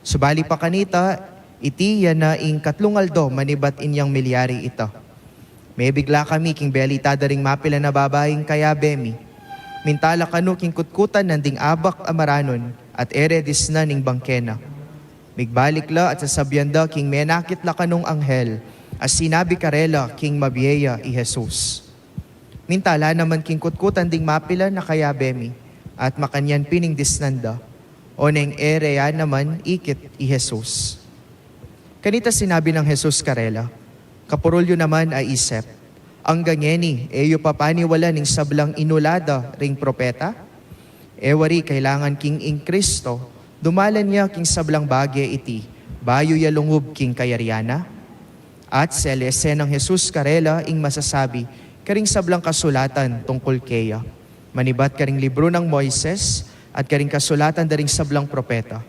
Subali pa kanita, iti ya na ing katlung aldo manibat inyang milyari ita. Mebigla kami king belita da ring mapilan a babaing kayabe mi. Minta la kanu king kutkutan nanding abak a maranun at e re disnan ing bangke na. Migbalik la at sasabian da king menakit la kanung anghel a sinabi karela king mabie ya i Jesus. Minta la naman king kutkutan ding mapilan a kayabe mi, at makanyan pin ing disnan da, oneng e re ya naman ikit i Jesus. Kanita sinabi nang Jesus karela, "Kapurul yu naman a isep, anggang ngeni e yu pa paniwalan ing sablang inula da ring propeta? E wari kailangan king ing Kristo dumalan ya king sablang bage iti bayu ya lungub king kayarian na?" At selese nang Jesus karela ing masasabi karing sablang kasulatan tungkul keya, manibat karing libru nang Moises at karing kasulatan da ring sablang propeta.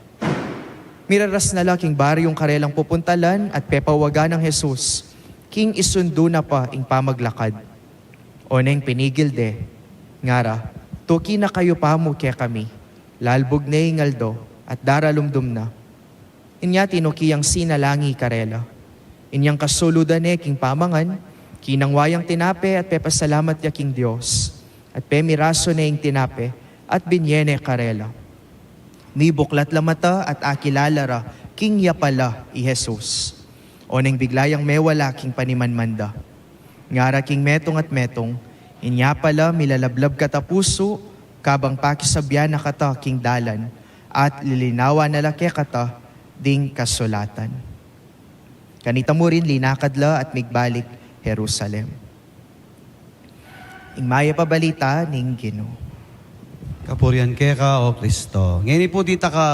Miraras na la king baryung karelang pupuntalan at pepawagan nang Jesus king isundu na pa ing pamaglakad. Oneng pinigil de, ngara, "Tuki na kayu pamu kekami, lalbug ne ing aldo at daralumdum na." Inya tinuki yang sinalangi karela. Inyang kasuludan ne king pamangan, kinangwa yang tinape at pepasalamat ya king Dios, at pemiraso ne ing tinape at binie ne karela. Mibuklat la mata at akilala ra king ya pala i Jesus, oneng bigla yang mewala king panimanman da. Ngara king metung at metung, "Inya pala milalablab kata pusu kabang pakisabian na kata king dalan, at lilinawan na la kekata ding kasulatan." Kanita mu rin linakad la at migbalik Jerusalem. Ing mayap a balita ning Ginu. Kapurian keka, O Kristo. Ngeni pu dita ka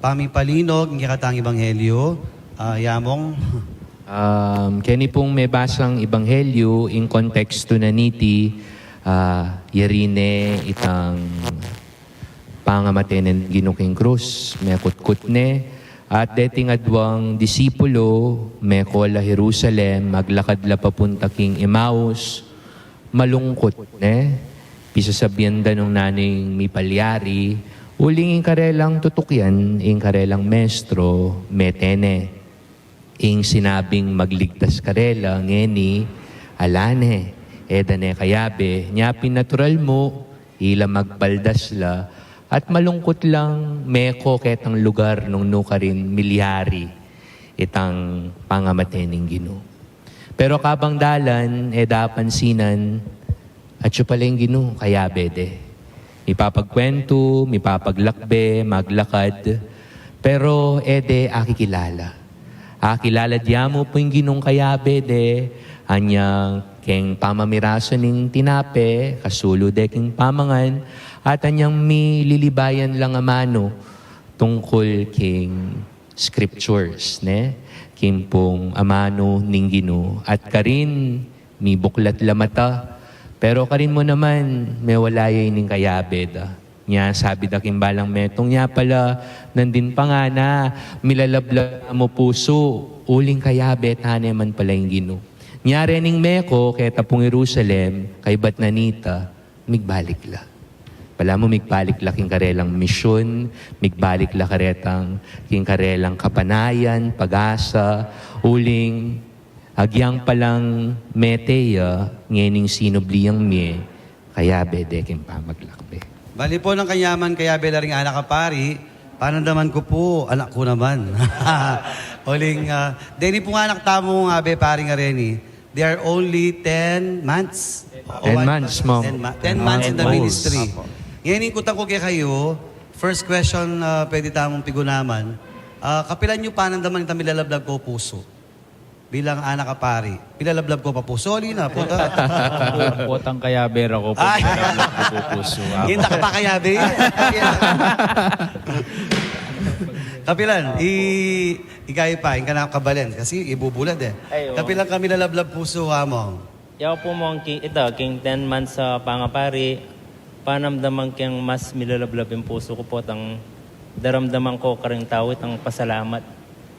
pamipalinog ing kekatang ebanghelyo, ah, Yamong. Um, keni pung mebasang ebanghelyo, ing kontekstu na niti, ah, yari ne itang pangamate ning Ginu king krus, mekutkut ne, at deting adwang disipulo, meko la Jerusalem, maglakad la papunta king Emmaus, malungkut ne, pisasabian da nung nanu ing mipalyari, uling ing karelang tutukyan, ing karelang mestro, mete ne. Ing sinabing magligtas karela, ngeni, ala ne, e da ne kayabe, nya pin natural mu, ila magbaldas la, at malungkut lang meko ketang lugar nung nukarin milyari itang pangamate ning Ginu. Pero kabang dalan, e da pansinan, atyu pala ing Ginu, kayabe de. Mipapagkwentu, mipapaglakbe, maglakad, pero e de akikilala. Akilala de mu pu ing Ginung kayabe de, anyang keng pamamirasu ning tinape, kasulu de king pamangan, at anyang mililibayan lang amanu tungkul king scriptures, ne? King pung amanu ning Ginu. At karin, mibuklat la mata. Pero karin mu naman, mewala ya ining kayabe da. Nya sabi da king balang metung, nya pala, nandin pa ngana, milalablab mu pusu, uling kayabe tane man pala ing Ginu. Nya rening meko keta pung Jerusalem, kaybat na nita, migbalik la. Balamu migbalik la king karelang misyun, migbalik la karetang king karelang kapanayan, pag-asa, uling agyang palang mete ya, ngening sinubli yang mie, kayabe de king pamaglakbe. Bali pu nung kanyaman kayabe la ring anak a pari, panandaman ku pu, anak ku naman. Uling, ah, deni pung anak tamung abe pari ngareni, they are only ten months. O, ten months, ma'am. Ten ma-, ten months in the ministry. Apo. Ngeni, kutang ku kekayu, first question, ah, pwede tamung pigunaman. Ah, kapilan yu panandaman itang milalablab ko pusu? Bilang anak a pari, milalablab ko pa pusu, ali na, puta. Potang kayabe ra ku pu, ay, milalablab ko pusu. Apo. Inda ka pa kayabe? Kapilan, i-, ikay pa, ing kanakang kabalen, kasi ibubulad e. Ay, oo. Kapilan ka milalablab pusu, Among? Yaku pu, Among, ki-, ita, king ten months a pangapari, panamdaman keng mas milalablab ing pusu ku potang daramdaman ku karing tau itang pasalamat.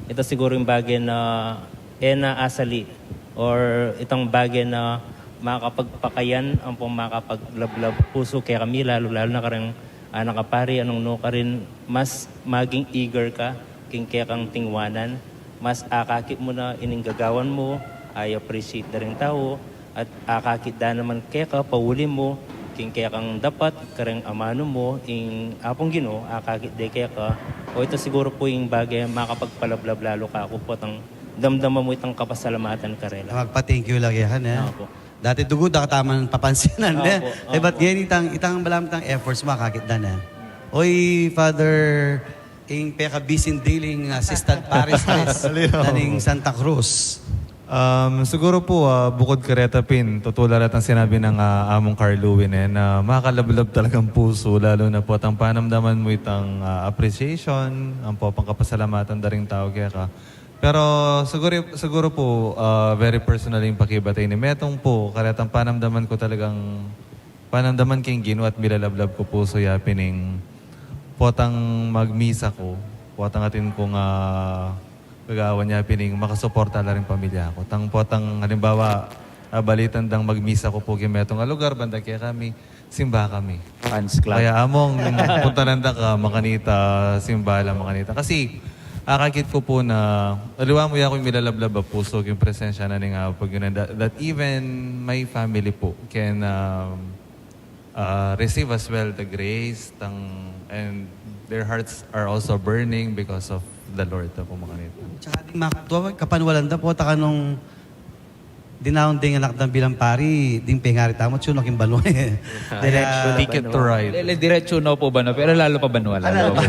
Ita siguru ing bage na e na asali, or itang bage na makapagpakayan ampong makapaglablab pusu kekami, lalu-lalu na karing anak a pari, a nung nukarin mas maging eager ka king kekang tingwanan, mas akakit mu na ining gagawan mu, i-appreciate da ring tau, at akakit da naman keka pauli mu ing kekang dapat kareng amanu mu, ing Apung Ginu akakit de keka. O ita siguru pu ing bage makapagpalablab lalu kaku potang damdaman mu itang kapasalamatan karela. Magpa-thank you lagi yan, e. Opo. Dati dugu, da ka ta man papansinan, e. Opo, opo. E, bat ngeni itang, itang balam itang efforts mu akakit da ne. Oy, Father, ing peka-busy diling assistant parish priest na ning Santa Cruz. Um, siguro po, ah, bukod kareta pin, tutu la retang sinabi nang, ah, Among Carlowin, e, na makalablab talagang pusu, lalo na po itang panamdaman mu itang, ah, appreciation, ampo pangkapasalamatan da ring tau keka. Pero siguro, siguro po, ah, very personal ing pakibate ini. Metung po, karetang panamdaman ku talagang, panamdaman king Ginu at milalablab ku pusu ya pin ing potang magmisa ku, potang atin kung, ah, gagawan ya pin ing makasuporta la ring pamilya ku. Tang potang halimbawa, ah, balitan dang magmisa ku pu king metung a lugar, banda kekami, simba kami. Fans club. Kaya, Among, puntalan da ka, makanita, simba la, makanita. Kasi, akakit ku pu na, aliwa mu ya ku ing milalablab a pusu king presensya na ning Apung Ginu, that, that even my family po can, um, uh, receive as well the grace, tang, and their hearts are also burning because of the Lord, na po makanita. Tsaka ding makatua, kapanwalan da po, taka nung dinaun ding anak dang bilang pari, ding pengari tamu, tsuno king banua, e. Diretso. Ticket to ride. Lele, diretso no po banua, pero lalo pa banua, lalo pa.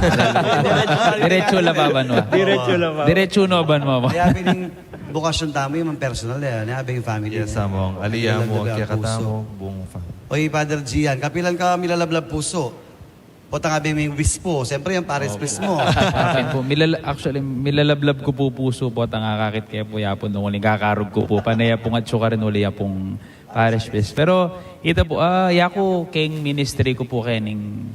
Diretso la pa banua. Diretso la pa. Diretso no banua. Kaya pining bukasyon tamu, yung personal, e, na abing family. Yes, Among. Aliwa mu, kaya katamu, buong family. Oy, Father Gian, kapilan ka milalablab pusu? Potang abe ming bispo, siyempre, yung pares mismo. Akin po, milala-, actually, milalablab ku pu pusu potang akakit ke pu ya pu nung uling kakarug ku pu. Pane ya pung atsu karin uli ya pung pares pis. Pero, ita pu, ah, ya ku keng ministry ku pu kening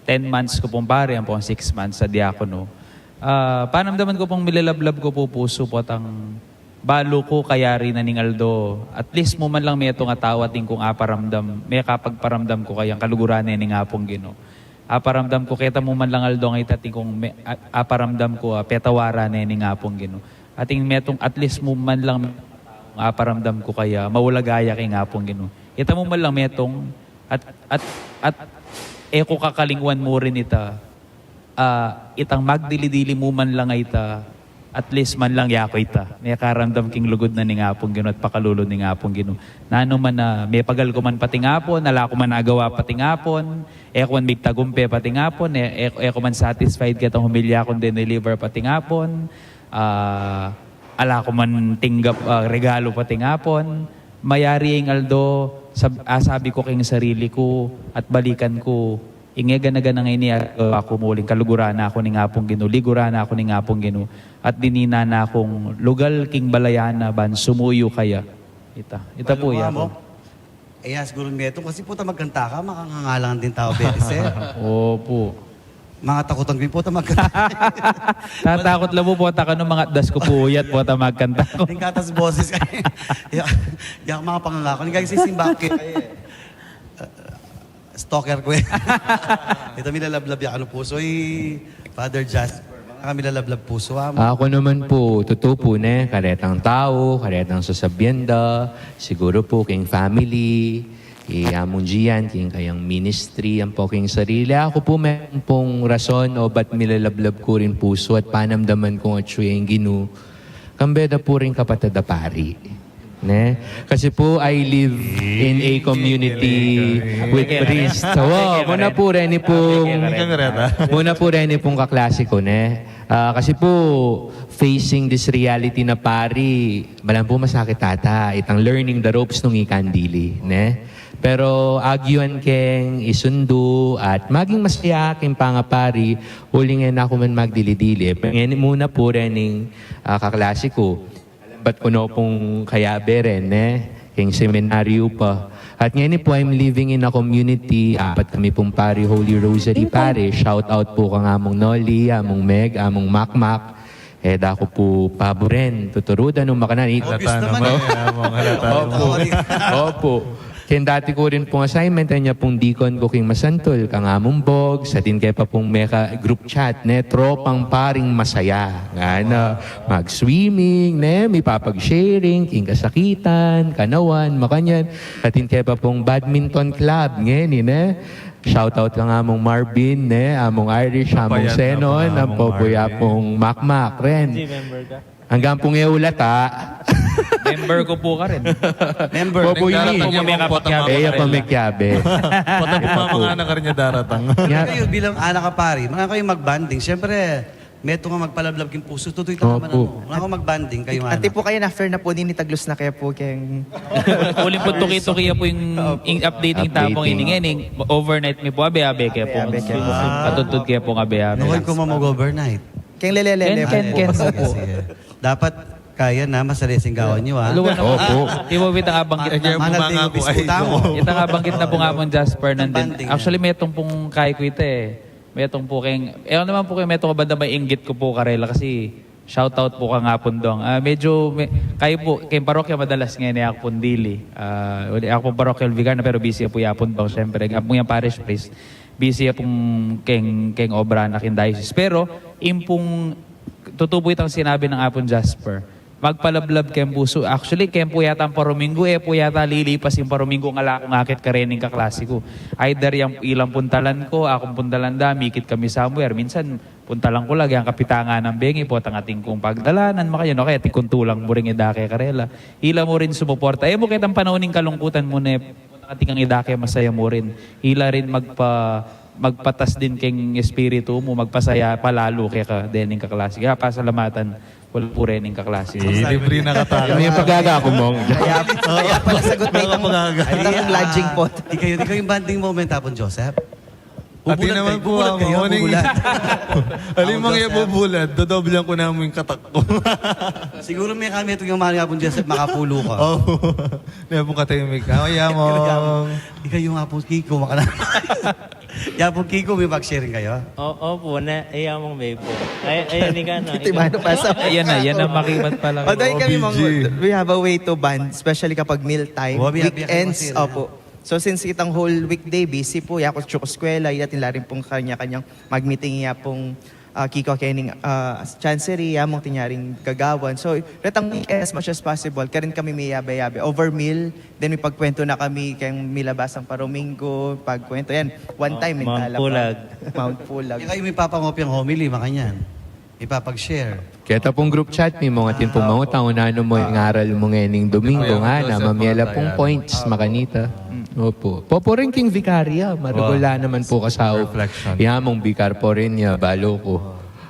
ten months ku pung pari, ampong six months a diakono. Ah, panamdaman ku pung milalablab ku pu pusu potang balu ku kayari na ning aldo, at least mu man lang metung a tau atin kung aparamdam, mekapagparamdam ku kayang kaluguran ne ning Apung Ginu. Aparamdam ku keta mu man lang aldo ngeni atin kung me-, a-, aparamdam ku, ah, petawaran ne ning Apung Ginu. Atin metung at least mu man lang aparamdam ku kaya maulaga ya king Apung Ginu. Ita mu man lang metung at, at, at e ku kakalingwan mu rin ita. Ah, itang magdili-dili mu man lang a ita, at least man lang ya ku ita. Mekaramdam king lugud na ning Apung Ginu at pakalulu ning Apung Ginu. Nanu man a mepagal ku man pating apun, ala ku man agawa pating apun, e ku man migtagumpe pating apun, e, e, e ku man satisfied ketang humilya kung dineliver pating apun, ah, ala ku man tinggap, ah, regalu pating apun, mayari ing aldo, sab-, ah, sabi ku king sarili ku at balikan ku, ing e gana-gana ngeni a gawa ku mu uling kaluguran na ku ning Apung Ginu, liguran na ku ning Apung Ginu, at dininan na kung lugal king balayan na ban sumuyu kaya. Ita, ita pu ya ku. E, ya siguru metung kasi pu ta magkanta ka, makangangalang din tau beses, e. Opu. Matakutan ku pu ta magkanta. Tatakut la pu, pu ta kanu mangatdas ku pu yat, pu ta magkanta ku. Ning katas boses. Ya, ya, makapanganga ku. Ning kasisimba ku kaya, e. Stalker ku, e. Ita milalablab ya kanu pusu, i Father Jasper. Baka milalablab pusu, a. Aku naman pu, tutu pu, ne, karetang tau, karetang sasabian da, siguru pu king family, i Among Gian, king kayang ministry, ampo king sarili. Aku pu, metung pung rason o ba't milalablab ku ring pusu at panamdaman kung atsu ya ing Ginu. Kambe da pu ring kapatad a pari. Ne? Kasi pu, I live in a community with priests. So, muna pu reni pung, muna pu reni pung kaklase ku, ne? Ah, kasi pu, facing this reality na pari, malam pu masakit ata, itang learning the ropes nung ikang dili, ne? Pero agyuan keng isundu at maging masaya king pangapari, uling e na ku man magdili-dili. Ngeni muna pu rening, ah, kaklase ku. Bat ku no pung kayabe rin, ne? King seminaryo pa. At ngeni pu, I'm living in a community, apat kami pung pari, Holy Rosary Parish. Shout out pu kang Among Noli, Among Meg, Among Makmak. E da ku pu paburen, tuturu da nung makananu. Obvious naman, e. Among, halata. Opu. Opu. Ken dati ku rin pung assignment, anya pung dikon ku king masantul, kangamung bog, sa atin ke pa pung meka group chat, ne, tropang paring masaya. Nga na, mag-swimming, ne, mipapag-sharing, king kasakitan, kanawan, makanyan. Sa atin ke pa pung badminton club, ngeni, ne. Shoutout kangamung Marvin, ne, amung Irish, amung Senon, ampo puya pung Makmak, ren. Hanggang pung e ulat, ha? Member ku pu karin. Member. Popo, e ya pa mekyabe. Pota pu mama nga na karin ya daratang. Kayu bilang anak a pari, manga kayu mag-bonding. Siyempre, metung a magpalablab king pusu, tutu ita naman. Manga kayu mag-bonding kayu nga. Ati pu kayu na fair na pu, nini taglus na kayu pu keng. Uling pu tuki-tuki ya pu ing updating tapung ini ngeni, overnight mi pu abe-abe ke pu. Patudtud ke pu abe-abe. Nukay ku mag-overnight. Keng lele-lele pu. Ken, ken, ken pu. Dapat kaya na, masalesing gawan yu, ha? Opo. Iwa wita nga banggit na. Manal di biskuta mu. Ita nga banggit na pu nga pung Jasper nandin. Actually, metung pung kay ku ita, e. Metung pu keng, e naman pu keng metung a banda mainggit ku pu karela kasi shoutout pu kang Apun Dong. Ah, medyo, me-, kayu pu, keng parokya madalas ngeni aku pung dili. Ah, wali, aku pung parokya Vicar na, pero busy pu i Apun Dong, siyempre. Aku pung yang parish priest, busy ya pung keng, keng obra na king diocese. Pero, ing pung tutu pu itang sinabi nang Apun Jasper. Magpalablab keng pusu. Actually, keng pu yata ing paruminggu, e pu yata lilipas ing paruminggu nung ala kung akit karening kaklasi ku. Either yang ilang puntalan ku, akung puntalan da, mikit kami somewhere. Minsan, puntalan ku la, yang kapitangan nang bengi, potang atin kung pagdalanan, makanyan, o kaya atin kung tulang mu rin idake karela. Ila mu rin sumuporta. E mu ketang panaun ning kalungkutan mu ne, atin kang idake masaya mu rin. Ila rin magpa-, magpatas din keng espiritu mu, magpasaya palalu keka dening kaklasi. Kaya pasalamatan ku la pu rening kaklasi. Libre na katawa. May pagaga ku, Mong. Kaya, kaya pala sagot na itang, itang lodging po. Ikayu, ikayu ing bonding moment, Apun Joseph. Ati naman pu, bubulad kayu, bubulad. Alimang iya bubulad, dodoblean ku na mu ing katak ku. Siguru mekami tung yang mari Apun Joseph, makapulu ka. Opo. Nya pung katahimik. Ay, Apun Kiko, makana. Apun Kiko, may pag-sharing kayu? O, opo, na, ay, Apun Bebo. Ay, ay, ni ka, no? Ayan na, ayan na, makimat pala. Although kami, Mong, we have a way to bond, especially kapag meal time, weekends, opo. So, since itang whole weekday, busy pu, yaku chu ku eskwela, ila atin la rin pung kanya-kanyang mag-meeting ya pung, ah, Kiko kening, ah, chancery, ya mung atin ya ring gagawan. So, retang weekend, as much as possible, karin kami miyabe-yabe. Over meal, then mipagkwentu na kami, keng milabasang paruminggu, pagkwentu. Yan, one time, Mount Pulag. Mount Pulag. Ikayu mipapangopya ing homily, makanyan. Ipapag-share. Keta pung group chat mi, Mong, atin pung mangutang, nanu mu ing aral mu ngening Domingo, ngana, mamie la pung points, makanita. Opo. Popo rin king vicaria, maragul la naman pu kasaup. Reflection. Ya mung vicar pu rin ya, balu ku.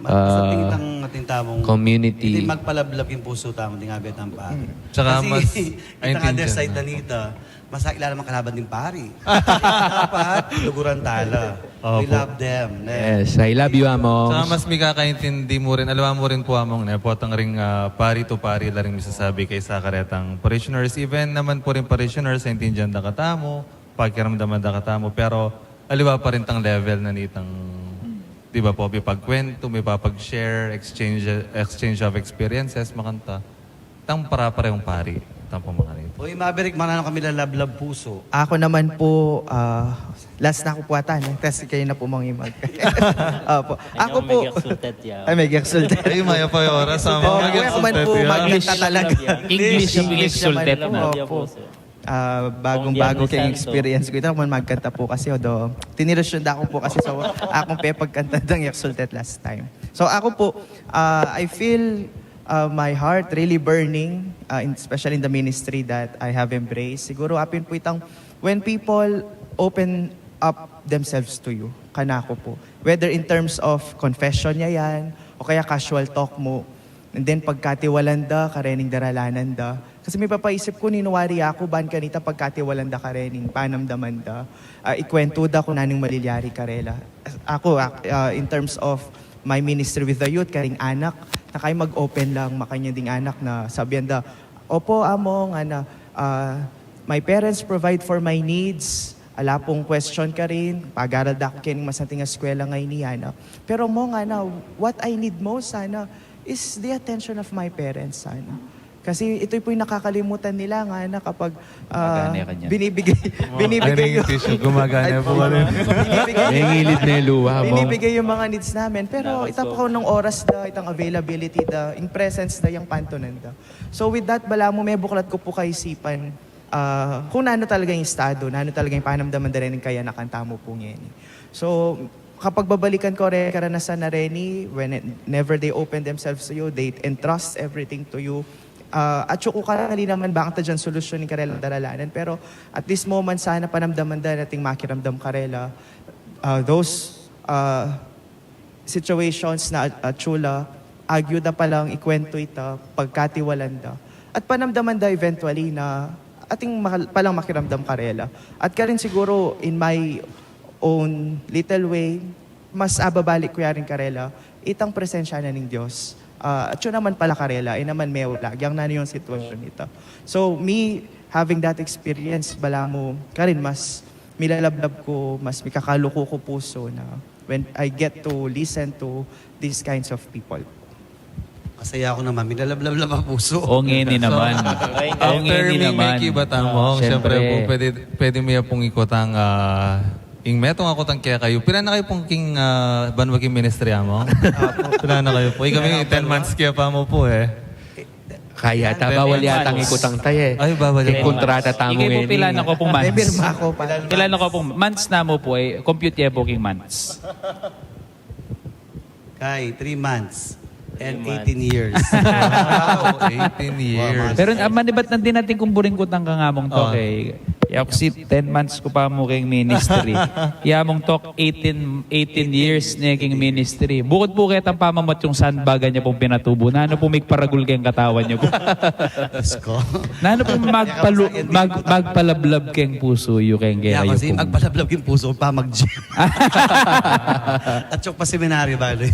Mas atin itang, atin tamung community. Iti magpalablab king pusu tamu, ding abe tang pari. Tsaka kasi mas, itang other side na nita, mas ila naman kalaban ding pari. Dapat, luguran tala. Opo. We love them, ne? Yes, I love you, Among. Tsaka mas mikakaintindi mu rin, aliwa mu rin pu, Among, ne? Potang ring, ah, pari to pari la ring misasabi kaysa karetang parishioners. Even naman pu ring parishioners, aintindian da katamu, pakiramdaman da katamu, pero aliwa pa rin tang level na nitang, di ba po, mipagkwentu, mipapag-share, exchange, exchange of experiences, makanta. Tang para-parehong pari, tang pamakanit. Uy, Maverick, mananu kami lalablab pusu? Aku naman pu, ah, last na ku pu ata, ne? Tas kayu na pu, Mong, ing mag-, opo. Aku pu, ay, may exultet. Ay, mayap pa ing oras, ah. Opo, aku naman pu, magkanta talaga. English, English naman pu, opo. Ah, bagong-bago keng experience ku ita, aku naman magkanta pu kasi, although tinirusyun da ku pu kasi, so, aku pepagkanta dang exultet last time. So, aku pu, ah, I feel uh, my heart really burning, uh, in, especially in the ministry that I have embraced. Siguro, apin pu itang, when people open up themselves to you, kanaku pu. Whether in terms of confession ya yan, o kaya casual talk mu, and then pagkatiwalan da, karening daralanan da. Kasi mipapaisip ku, ninu wari aku, ban kanita pagkatiwalan da, karening panamdaman da. Ah, ikwentu da kung nanung malilyari karela. Aku, ak-, ah, in terms of my ministry with the youth, karing anak, nakay mag-open lang, makanyan ding anak na sabian da, "Opo, Among, ana, ah, my parents provide for my needs. Ala pung question karin, pag-aral da ku kening masanting eskwela ngeni, ana. Pero, Mong, ana, what I need most, ana, is the attention of my parents, ana." Kasi ito po yung nakakalimutan nila nga na kapag, ah, Gumagana ka niyan. binibigay, binibigay Ay, yung tissue, gumagana Ay, po kami. binibigay May ngilid na yung luha mo. binibigay yung mga needs namin. Pero Dapat ita so. po nung oras da, itang availability da, yung presence da, yung pantunan da. So with that, balamu mebuklat ku pu kaisipan, ah, kung nanu talaga yung estado, nanu talaga yung panamdaman da rin yung kayanakan tamu pu ngeni. So, kapag babalikan ku rin karanasan na reni, whenever they open themselves to you, they entrust everything to you. Ah, atyu ku karin ali naman bang ta dyan solusyon ing karelang daralanan. Pero at this moment, sana panamdaman da nating makiramdam karela, ah, those, ah, situations na at-, atyu la, agyu da palang ikwentu ita, pagkatiwalan da. At panamdaman da eventually na atin makal-, palang makiramdam karela. At karin siguro, in my own little way, mas ababalik ku ya rin karela, itang presensya na ning Dios. Ah, atyu naman pala karela, e naman mewala, agyang nanu yung sitwasyon ita. So, me having that experience, balamu, karin mas milalablab ku, mas mikakaluku ku pusu na when I get to listen to these kinds of people. Masaya ku naman, milalablab-lab a pusu. O, ngeni naman. O, After ngeni me, naman. Meki, bata mo, Siyempre. siyempre po, pwede, pwede mo ya pung ikutang, ah, ing metung a kutang kekayu. Pila na kayu pung king, ah, banwa king ministry, amo? Pila na kayu pu? Ika mi, ten months kaya pa mu pu, e. Kaya ta, Ten bawal months. yatang ikutang taye. Ay, bawal King yata. kontrata tamu Ika pu, ngeni. pila na ko pung months? May pirma ko pa. Pila na ko pung months namu pu, e, compute ye pu king months. Kay, three months and Three months. eighteen years. Wow, eighteen years. Pero, ah, manibat na din natin kung buring kutang kangamong to, Oh. kay, yaku si ten months ku pa mu king ministry. Yamung tok, eighteen, eighteen years ne king ministry. Bukut pu ketang pamamat yung sandbagan ya pung pinatubu. Nanu pu migparagul keng katawan ya pu? Diyos ko. Nanu pu magpalu-, mag-, magpalablab keng pusu yu keng Kaya kekayu kasi pu? magpalablab king pusu pa, mag-gym. At yung pa seminaryo, bali.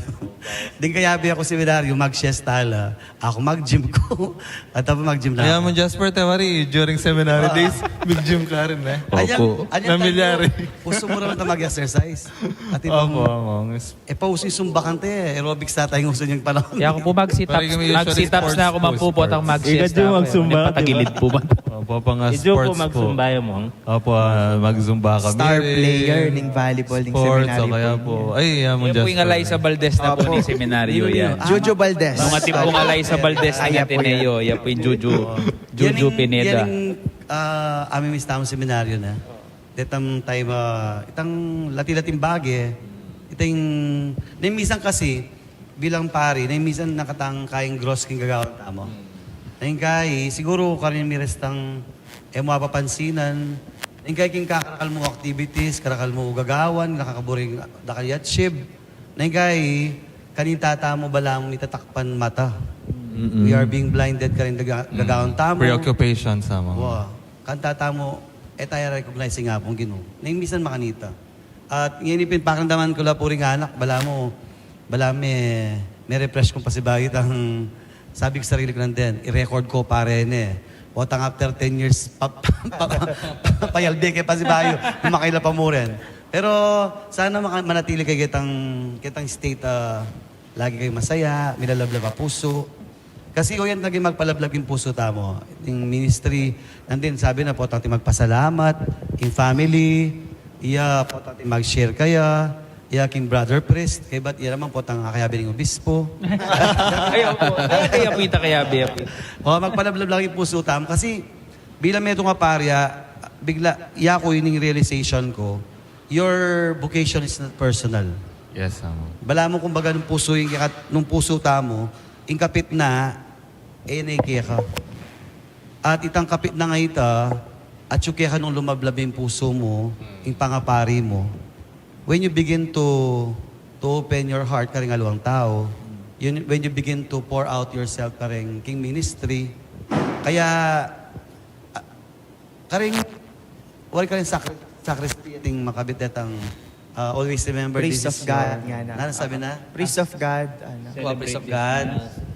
Ding kayabe aku seminaryo, mag-siesta la. Aku mag-gym ku. At ako mag-gym na Kaya ako. mo, Jasper, tewari, during seminary Ah. days, mag-gym ka rin, e. Opo. Anyang time Namilyari. pu, usu mu naman ta mag-exercise. At ibang, Opo, opo. e, pa usu yung zumba kante, aerobics ata yung usu yung panahon. Kaya aku pu mag-sit-ups, Pare, kami usually mag-sit-ups sports na aku pu, man pu, sports. potang Ika mag-siesta di aku, e. magsumba, Patagilid di ba? pu man. Opo, pang, ah, Ijo pu sports pu. magsumba ya, mong. Opo, ah, mag-zumba kami. Star player ning volleyball ning Sports, seminary o kaya pu. po. Ay, yan mo, Yan pu yung Jasper. Alaysa Valdez na pu Opo. ni seminaryo Yun, yan. yun. Jojo Valdez. Mga tipong Alaysa Valdez Ay, ng yan po yan. Ateneo, yan po yung Jojo, Yan Jojo yung, Pineda. yan yung, ah, amin mismo tamang seminaryo na. Detang time, ah, itang lati-lating bage, itang, na minsan kasi, bilang pari, na minsan nakatang kaing gross king gagawan tamu. Na ing kai, siguro karin mi restang e mu apapansinan, na ing kai king kakarakal mu activities, karakal mu gagawan, nakakaburing dakal i-achieve. Na ing kai, kanin tata mu balamu mitatakpan mata. Mm-mm. We are being blinded karin daga-, Mm. gagawan tamu. Preoccupation sa mga Wa, kan tata mu, e taya recognize nga pung Ginu. Na ing minsan makanita. At ngeni pin pakiramdaman ku la pu ring anak, balamu, balamu me, me-refresh kung pasibayu itang sabi ku sarili ku nandin, i-record ku pa reni. Potang after ten years, pa, pa, pa, pa, payalbe ke pasibayu, makaila pa mu rin. Pero sana maka-, manatili kayu ketang, ketang state, ah, lagi kayu masaya, milalablab a pusu. Kasi o yan lagi magpalablab ing pusu tamu. Ing ministry, nandin sabi na potang atin magpasalamat, ing family, iya potang atin mag-share kaya, iya king brother priest, kaybat iya naman potang akayabe ning obispo. Ay, opo. Ay, kaya po ita, kayabe, kayabe. O, magpalablab lagi ing pusu tamu. Kasi bilang metung a pari, ah, bigla, yaku yun ing realization ku, your vocation is not personal. Yes, amo. Balamu kumbaga nung pusu ing kekat-, nung pusu tamu, ing kapitna, e ne keka. At itang kapitna nga ita, atyu keka nung lumablab ing pusu mu, ing pangapari mu. When you begin to, to open your heart karing aliwang tau, yun, when you begin to pour out yourself karing king ministry, kaya, ah, karing, wari karing sacri-, sacristy, ating makabit detang, ah, always remember Priest this of is God, your, nga na. Nanu sabi na? Priest of God, ano. Wa, Priest of God.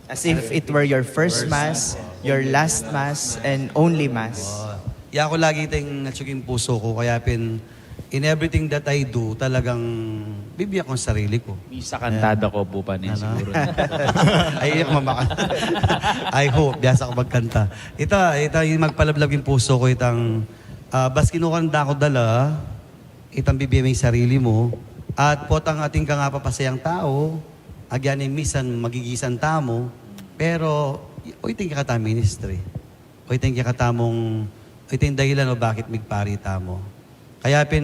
As if it were your first First mass, mass. your last mass, and only mass. Wa. Yaku lagi itang atyu king pusu ku, kaya pin in everything that I do, talagang bibigyan ko sarili ko. Misa kantada ko po pa ni siguro. Ay, iyak mama ka. I hope, biasa ko magkanta. Ita, ita yung magpalablab yung puso ko, itang, ah, bas kinukuha ng dako dala, itang bibigyan mo yung sarili mo, at potang ating ka nga papasayang tao, agyan yung misan magigisan tamo, pero, o iting kakata ministry. O iting kakatamong, o iting dahilan o bakit migpari tamo. Kaya pin,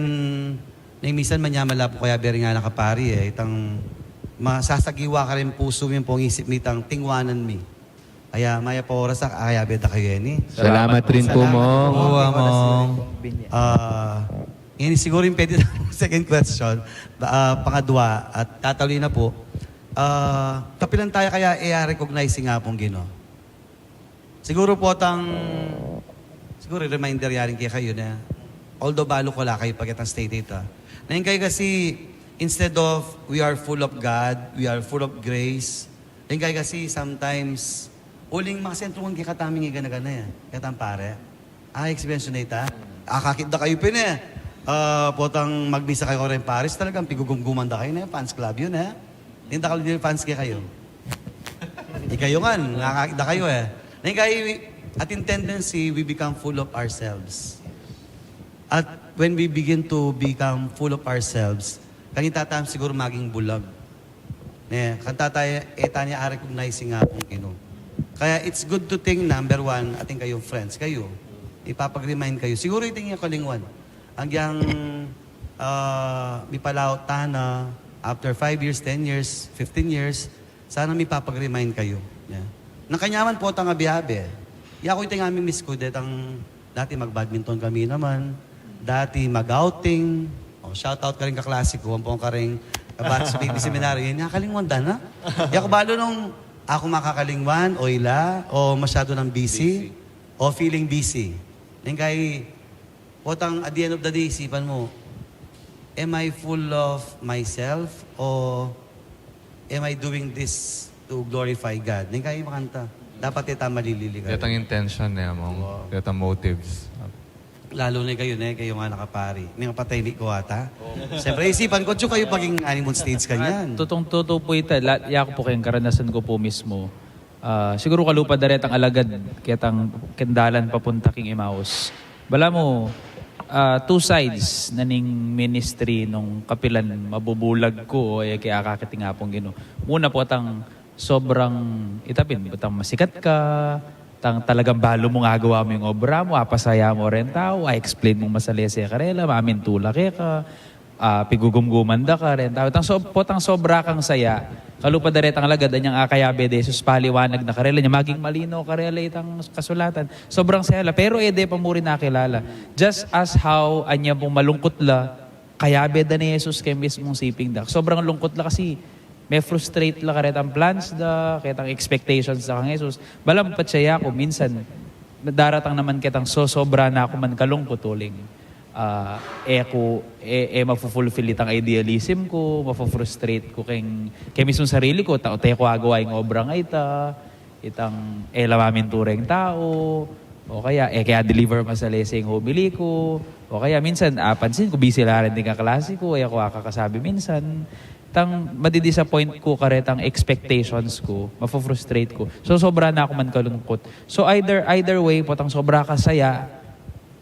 na minsan manyamala po kaya beri nga nakapari eh. Itang masasagiwa ka rin puso mi pong isip mi itang tingwanan mi. Kaya maya pa oras a, kaya beda kayo yan eh. Salamat rin po, Mong. Ah, ini siguro yung pwede na second question. Ah, pangadwa at tataloy na po. Ah, kapilan tayo kaya i-recognize nga pong Gino? Siguro po tang, siguro reminder yarin kaya kayo na, although balo ko la kayo pag itang state ita. Na yung kayo kasi, instead of we are full of God, we are full of grace, yung kayo kasi sometimes, uling makasentro kung kikataming igana-gana yan. Katang pare. Ah, experience na ita. Akakit da kayo pin eh. Ah, potang magmisa kayo rin Paris, talagang pigugumguman da kayo na yan. Fans club yun eh. Hindi da kayo fans kaya kayo. Ikayo nga, nakakit da kayo eh. Na yung kayo, ating tendency, we become full of ourselves. At when we begin to become full of ourselves, kani tatam siguro maging bulag. Ne, kanta tayo, e tanya a-recognize nga pong Ginu. Kaya it's good to think, number one, ating kayong friends kayo. Ipapag-remind kayo. Siguro iting yung kalingwan. Ang yang uh, mipalaot tana, after five years, ten years, fifteen years, sana mipapag-remind kayo. Yeah. Nang kanyaman po tang abiabe. Yaku iting aming miss ko, detang dati mag-badminton kami naman. Dati mag-outing. O, shout out ka rin kaklase ko, ampong ka rin kabat sa B B seminaryo. Yan, nakalingwan da na. Di ako balo nung ako makakalingwan, o ila, o masyado ng busy, o feeling busy. Yung kay, potang at the end of the day, isipan mo, am I full of myself o am I doing this to glorify God? Yung kay makanta, dapat ita malilili kayo. Detang intention ne, mong. Detang motives. Lalo na kayo, ne, kayo nga nakapari. May kapatay ni ko ata. Siyempre, isipan ko, tsaka kayo paging honeymoon stage kanyan. Tutong tutu po ita, la, yaku po kayong karanasan ko po mismo. Ah, siguro kalupa da retang alagad, ketang kendalan papunta king Emmaus. Bala mo, ah, two sides na ning ministry nung kapilan mabubulag ko o e kaya akakit ing Apung Ginu. Muna po tang sobrang itapin, tang masikat ka, tang talagang balu mung agawa mo yung obra mo, apasaya mo rin tau, a-explain mung masalese karela, mamintula keka, ah, pigugumguman da ka rin. Tau, tang so, potang sobra kang saya, kalupa da retang alagad, anyang akayabe de Jesus, paliwanag na karela, nya maging malino karela itang kasulatan. Sobrang saya la, pero e de pa mu rin nakilala. Just as how, anya pung malungkot la, kayabe da ni Jesus keng mismung siping da. Sobrang lungkot la kasi, me-frustrate la karetang plans da, karetang expectations da kang Jesus. Balamu pa siya yaku, minsan, daratang naman ketang sosobra na ku man kalungkut uling. Ah, e ku, e, e mafu-fulfill itang idealism ku, mafu-frustrate ku keng, keng mismung sarili ku, ta, te ku agawa ing obra nga ita, itang e la mamintura ing tau, o kaya, e kaya deliver masalese ing homily ku, o kaya minsan, apansin ku, busy la rin ding kaklase ku, e ku akakasabi minsan, tang madi-disappoint ku karetang expectations ku, mafu-frustrate ku. So, sobra na ku man kalungkut. So, either, either way, potang sobra ka saya,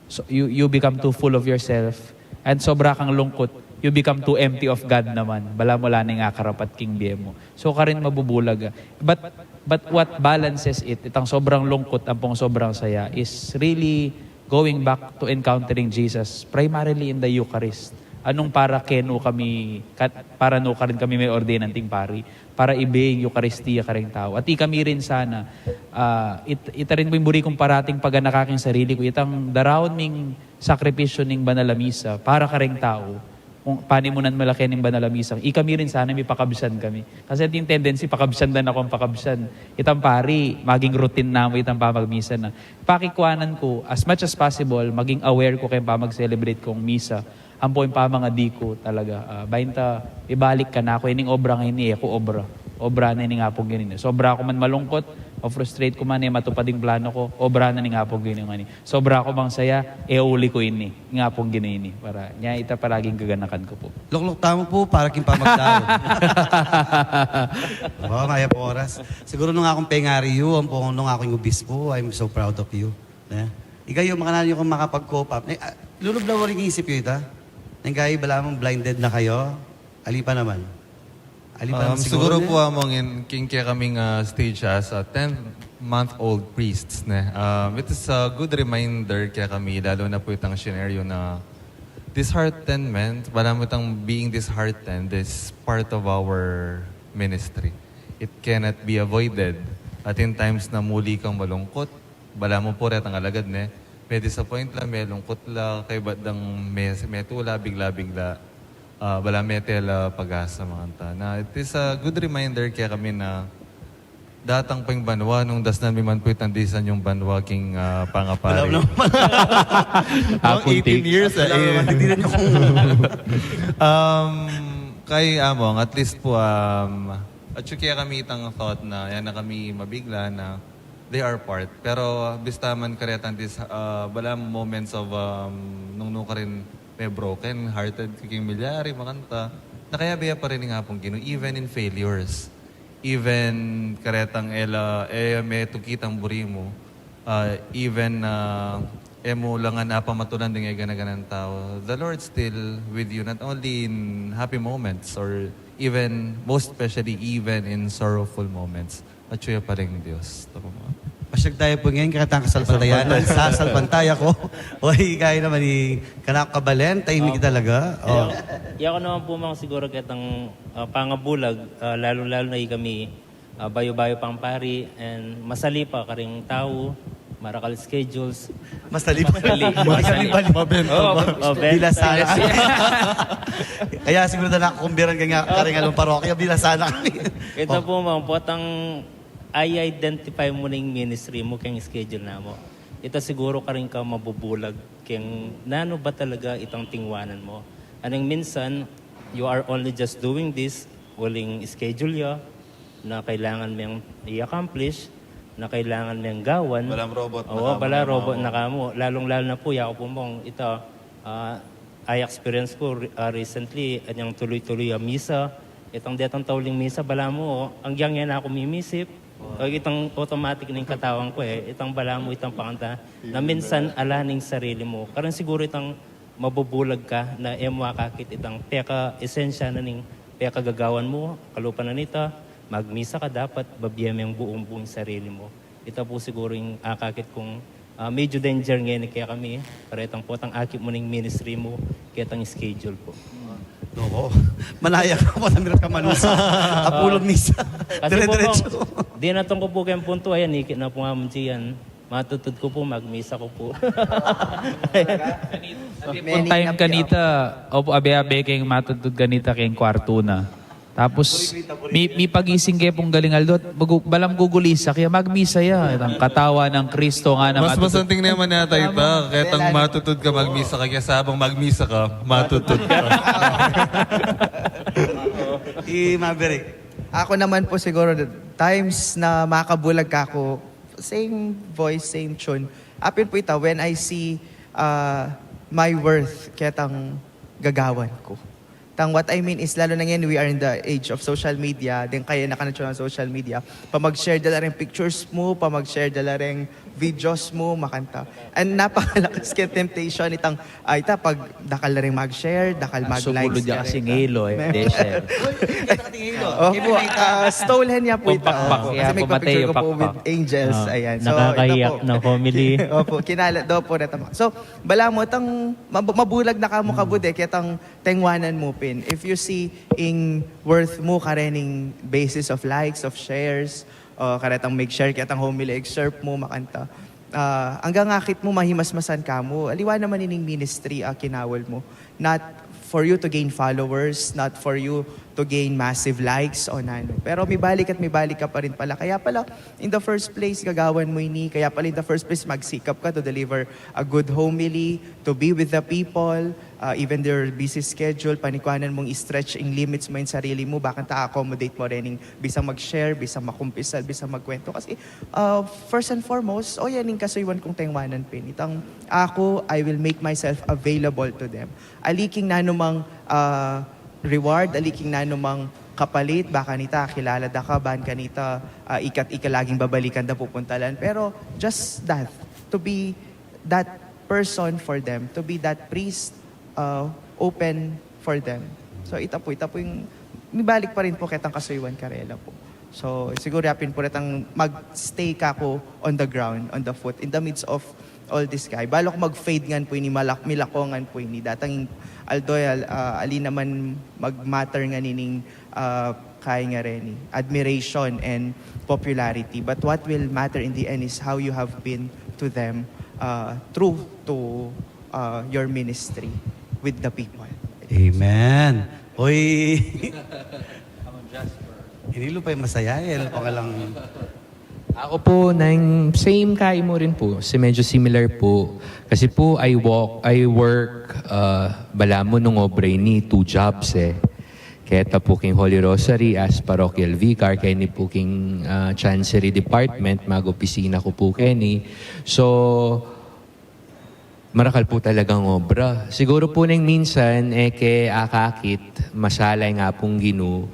so, you, you become too full of yourself, and sobra kang lungkut, you become too empty of God naman. Balamu la ning akarapat king bie mu. So, karin mabubulag. But, but what balances it, itang sobrang lungkut, ampong sobrang saya, is really going back to encountering Jesus, primarily in the Eucharist. Anung para kenu kami, ka-, para nu karin kami me-ordain anting pari, para ibe ing Eukaristia kareng tau. At ikami rin sana, ah, it-, ita rin pu ing buri kung parating paganaka king sarili ku, itang daraun ming sakripisyu ning banal a misa para kareng tau. Kung panimunan mu la keni ing banal a misa, ikami rin sana mipakabsan kami. Kasi ating tendency, pakabsan da na kung pakabsan. Itang pari, maging routine na mu itang pamagmisa na. Pakikwanan ku, as much as possible, maging aware ku keng pamag-celebrate kung misa. Ampo ing pamangadi ku talaga, ah, bainta, ibalik kanaku, ining obra ngeni, e ku obra. Obra na ining Apung Ginu. Sobra ku man malungkut, O frustrate ku man, e matupad ing plano ku, obra na ning Apung Ginu ngeni. Sobra ku mang saya, e uli ku ini, ing Apung Ginu ini. Para nya ita palaging gaganakan ku pu. Lukluk tamu pu, para king pamagdalo. Wa, mayap a oras. Siguru nung akung pengari yu, ampong nung akung obispo, I'm so proud of you. Ne? Ikayu, makananu yu kung makapag-cope up. Ne, ah, lulub la waring isip yu ita. Neng kayi, balamu blinded na kayu. Ali pa naman. Ali pa Um, naman siguro, siguro ne? Pu, among in, king kekaming, ah, stage as a ten-month-old priests, ne? Um, it is a good reminder kekami, lalo na pu itang scenario na disheartenment, balamu itang being disheartened is part of our ministry. It cannot be avoided. At in times na muli kang malungkot, balamu pu retang alagad, ne, me-disappoint la, melungkot la, kaybat dang me-, metu la, bigla-bigla, ah, balamu mete la pag-asa, makanta. Na, it is a good reminder kekami na datang pa ing banua, nung dasnan mi man pu itang disan yung banua king, ah, pangapari. Wala naman. Akung eighteen years, ah, wala eh. Naman, tignan niyo kung Um, kay Among, at least pu, um, atyu kekami itang thought na, yan na kami mabigla na, they are part. Pero bista man karetang this, ah, balamu moments of, um, nung nukarin me-broken hearted ka king milyari, makanta. Na kayabe ya pa rin ing Apung Ginu, even in failures. Even karetang e la, e metu kitang buri mu, ah, even, ah, e mu la ngan apamatulan ding e gana-ganang tau, the Lord still with you, not only in happy moments or even, most especially, even in sorrowful moments. Atyu ya pa rin Dios. Tama mo. Pasyag tayu pu ngeni, karetang kasalpantayanan. Kasalpantayanan. Sasalpantaya ku. O, ikay naman, i-, kanaku kabalen, tahimik talaga. O. Iya, iya ku naman pu mang siguro ketang, ah, pangabulag, ah, lalung-lalu na ikami, ah, bayu-bayu pang pari, and masali pa karing tau, marakal schedules. Masali pa. Masali. Masali. Ikami bali. Mabenta. O, mabenta. Bilasan. Kaya siguro na nakukumbiran ka nga, karing alung parokya, bilasan na kami. Ita pu mang potang i-identify mu na ing ministry mu keng schedule na mu. Ita siguro karin ka mabubulag keng nanu ba talaga itang tingwanan mu. Aning minsan, you are only just doing this, uling schedule ya, na kailangan meng i-accomplish, na kailangan meng gawan. Balang robot na kamu. Balang robot na kamu. Lalung-lalu na pu, yaku pu mang ita, ah, I experience ku re-, ah, recently, anyang tuloy-tuloy a misa. Itang detang tauling misa, balamu, o, agyang yan aku mimisip. O, itang automatic ning katawan ku, e. Itang balamu, itang pakanta. Na minsan, ala ning sarili mu. Karin siguro itang mabubulag ka na e mu akakit itang peka-esensya na ning pekagagawan mu, kalupa na nita, magmisa ka dapat, babie meng buung-buung sarili mu. Ita pu siguro ing akakit kung, ah, medyo danger ngeni kekami, karetang potang akit mu ning ministry mu, ketang schedule pu. Noko, manaya ka pu, tamirat ka manusa. Apulog misa. Kasi pu, dire-diretso. Kung dinatung ku pu keng puntu, ayan, ikit na pu nga mu diyan. Matutud ku pu, magmisa ku pu. Many time na kanita, opu, abe-abe keng matutud kanita keng kwartu na. Tapos, mi-, mipagising ke pung galing aldo, bagu-, balang gugulisa ke, magmisa ya. Itang katawan nang Kristo ngana. Mas matutud. Mas masanting naman yata ita, ketang matutud ka, magmisa ka, kesa abang magmisa ka, matutud ka. I Maverick. Aku naman pu siguro, times na makabulag ka ku, same voice, same tune. Apin pu ita, when I see, ah, my worth ketang gagawan ku. Tang what I mean is, lalu na ngeni, we are in the age of social media, deng kayanaka na tula ning social media, pamag-share da la reng pictures mu, pamag-share da la reng videos mu, makanta. And napakalakas keng temptation itang, ay, ita, pag dakal la reng mag-share, dakal mag-likes. Sumulud ya kasi ngelo, e. De share. Opu, ah, stolen ya pu ita. Pakpak, opu. Kasi may pakpak, papicture ku pu with angels. Ah, ayan. So, nakakahiya ito pu na homily. Opu, kinalat daw pu na tama. So, balamu itang mab-, mabulag na ka mu kabud e, ketang tengwanan mu pin. If you see ing worth mu karening basis of likes, of shares, o karetang mag-share ketang homily excerpt mu, makanta. Ah, anggang akit mu mahimasmasan ka mu. Aliwa naman ining ministry a kinawal mu. Not for you to gain followers, not for you to gain massive likes o nanu. Pero mibalik at mibalik ka pa rin pala. Kaya pala, in the first place, gagawan mu ini. Kaya pala, in the first place, magsikap ka to deliver a good homily, to be with the people, Uh, even their busy schedule, panikwanan mung i-stretch ing limits mu, ing sarili mu, bakanta accommodate mu rening bisang mag-share, bisang makumpisal, bisang magkwento. Kasi, uh, first and foremost, o yan ing kasuyuan kung tengwanan pin. Itang aku, I will make myself available to them. Ali king nanumang, uh, reward, ali king nanumang kapalit, baka nita, kilala da ka, ban kanita, uh, ikat, ikalaging babalikan da pupuntalan. Pero just that, to be that person for them, to be that priest, uh, open for them. So ita pu, ita pu ing, mibalik pa rin pu ketang kasuyuan karela pu. So siguru yapin pu retang mag-stay ka pu on the ground, on the foot, in the midst of all this kay. Balu ku mag-fade ngan pu ini, malak-, milako ngan pu ini. Datang ing aldo, al-, uh, ali naman mag-matter ngan ining, uh, kay nga reni, admiration and popularity. But what will matter in the end is how you have been to them, uh, true to, uh, your ministry with the people. Amen. Uy. Ini lu pa yung masaya eh. Ano pa nga lang. Ako po, nang same kay mo rin po. Si medyo similar po. Kasi po, I walk, I work, uh, balamu nung obra ini, two jobs eh. Keta po king Holy Rosary as parochial vicar, keni po king, uh, Chancery Department, mag-opisina ko po keni. So, marakal po talagang obra. Siguro po neng minsan, eh, ke akakit, masalay nga pong Ginu,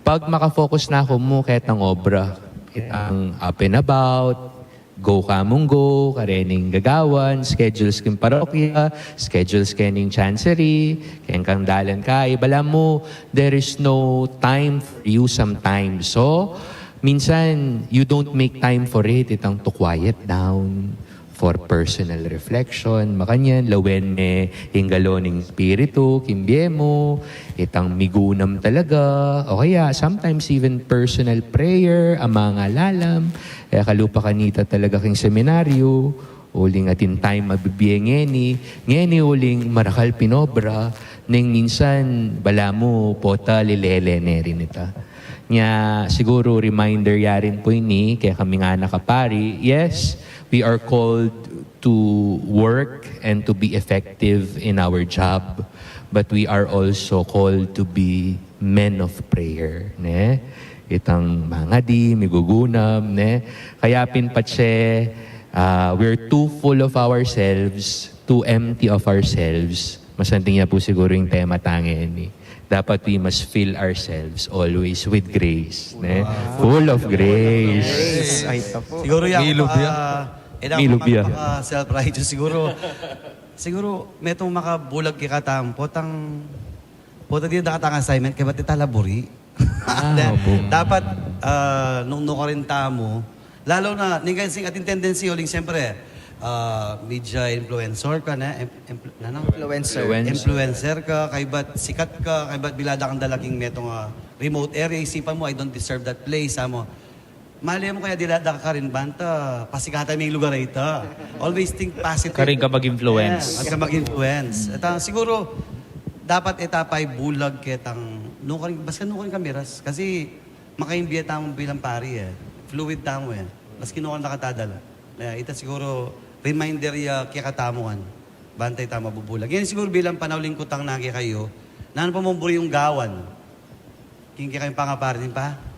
pag makafocus na ako mu ketang obra, kitang up and about, go ka mung go, karening gagawan, schedules king parokya, schedules kening chancery, keng kang dalan ka, ibala mu, there is no time for you sometimes. So, minsan, you don't make time for it, itang to quiet down, for personal reflection, makanyan, lawen me ing galo ning Espiritu, king bie mu, itang migunam talaga, o kaya sometimes even personal prayer, amang alalam, e kalupa kanita talaga king seminaryo, uling atin time mabibie ngeni, ngeni uling marakal pin obra, neng minsan balamu pota lilele ne rin ita. Nya siguro reminder ya rin pu ini, kaya kami nga nakapari, yes, we are called to work and to be effective in our job, but we are also called to be men of prayer, ne? Itang mangadi, migugunam, ne? Kaya pin patse, ah, we're too full of ourselves, too empty of ourselves. Masanting ya pu siguro ing tema tang ini. Dapat we must fill ourselves always with grace, ne? Full of grace. Ay, ito po. Siguro yan. Milub yan. Ah, eh, Milub yan. Maka self-righteous siguro. Siguro, metung makabulag kekatamu, potang, pota di na katang assignment, kaya ba't itala buri? Ah, Then, opo. Dapat, ah, nung nukarin tamu, lalo na, ning kasi ating tendency, uling siyempre, ah, media influencer ka na, em, em, nanang? Influencer. Influencer. Influencer ka, kaybat sikat ka, kaybat bilada kang dalaking metung, ah, remote area, isipan mu, "I don't deserve that place," sa mo. Mali mu kaya dilada ka rin banta, pasikatan mu ing lugar a ita. Always think positive. Karin ka mag-influence. Yeah, at ka mag-influence. At ah, siguro, dapat ita pa ibulag ketang, nukarin, basta nukarin kami ras. Kasi, makaimbiya tamu bilang pari eh. Fluid tamu eh. Maski nukarin na katadala. Kaya ita siguro, reminder ya kekatamu kan. Bantay tamu mabubulag. Yan siguro bilang panauling kutang na kekayu, nanu pa mung buri yung gawan? King kekayung pangapari, di pa?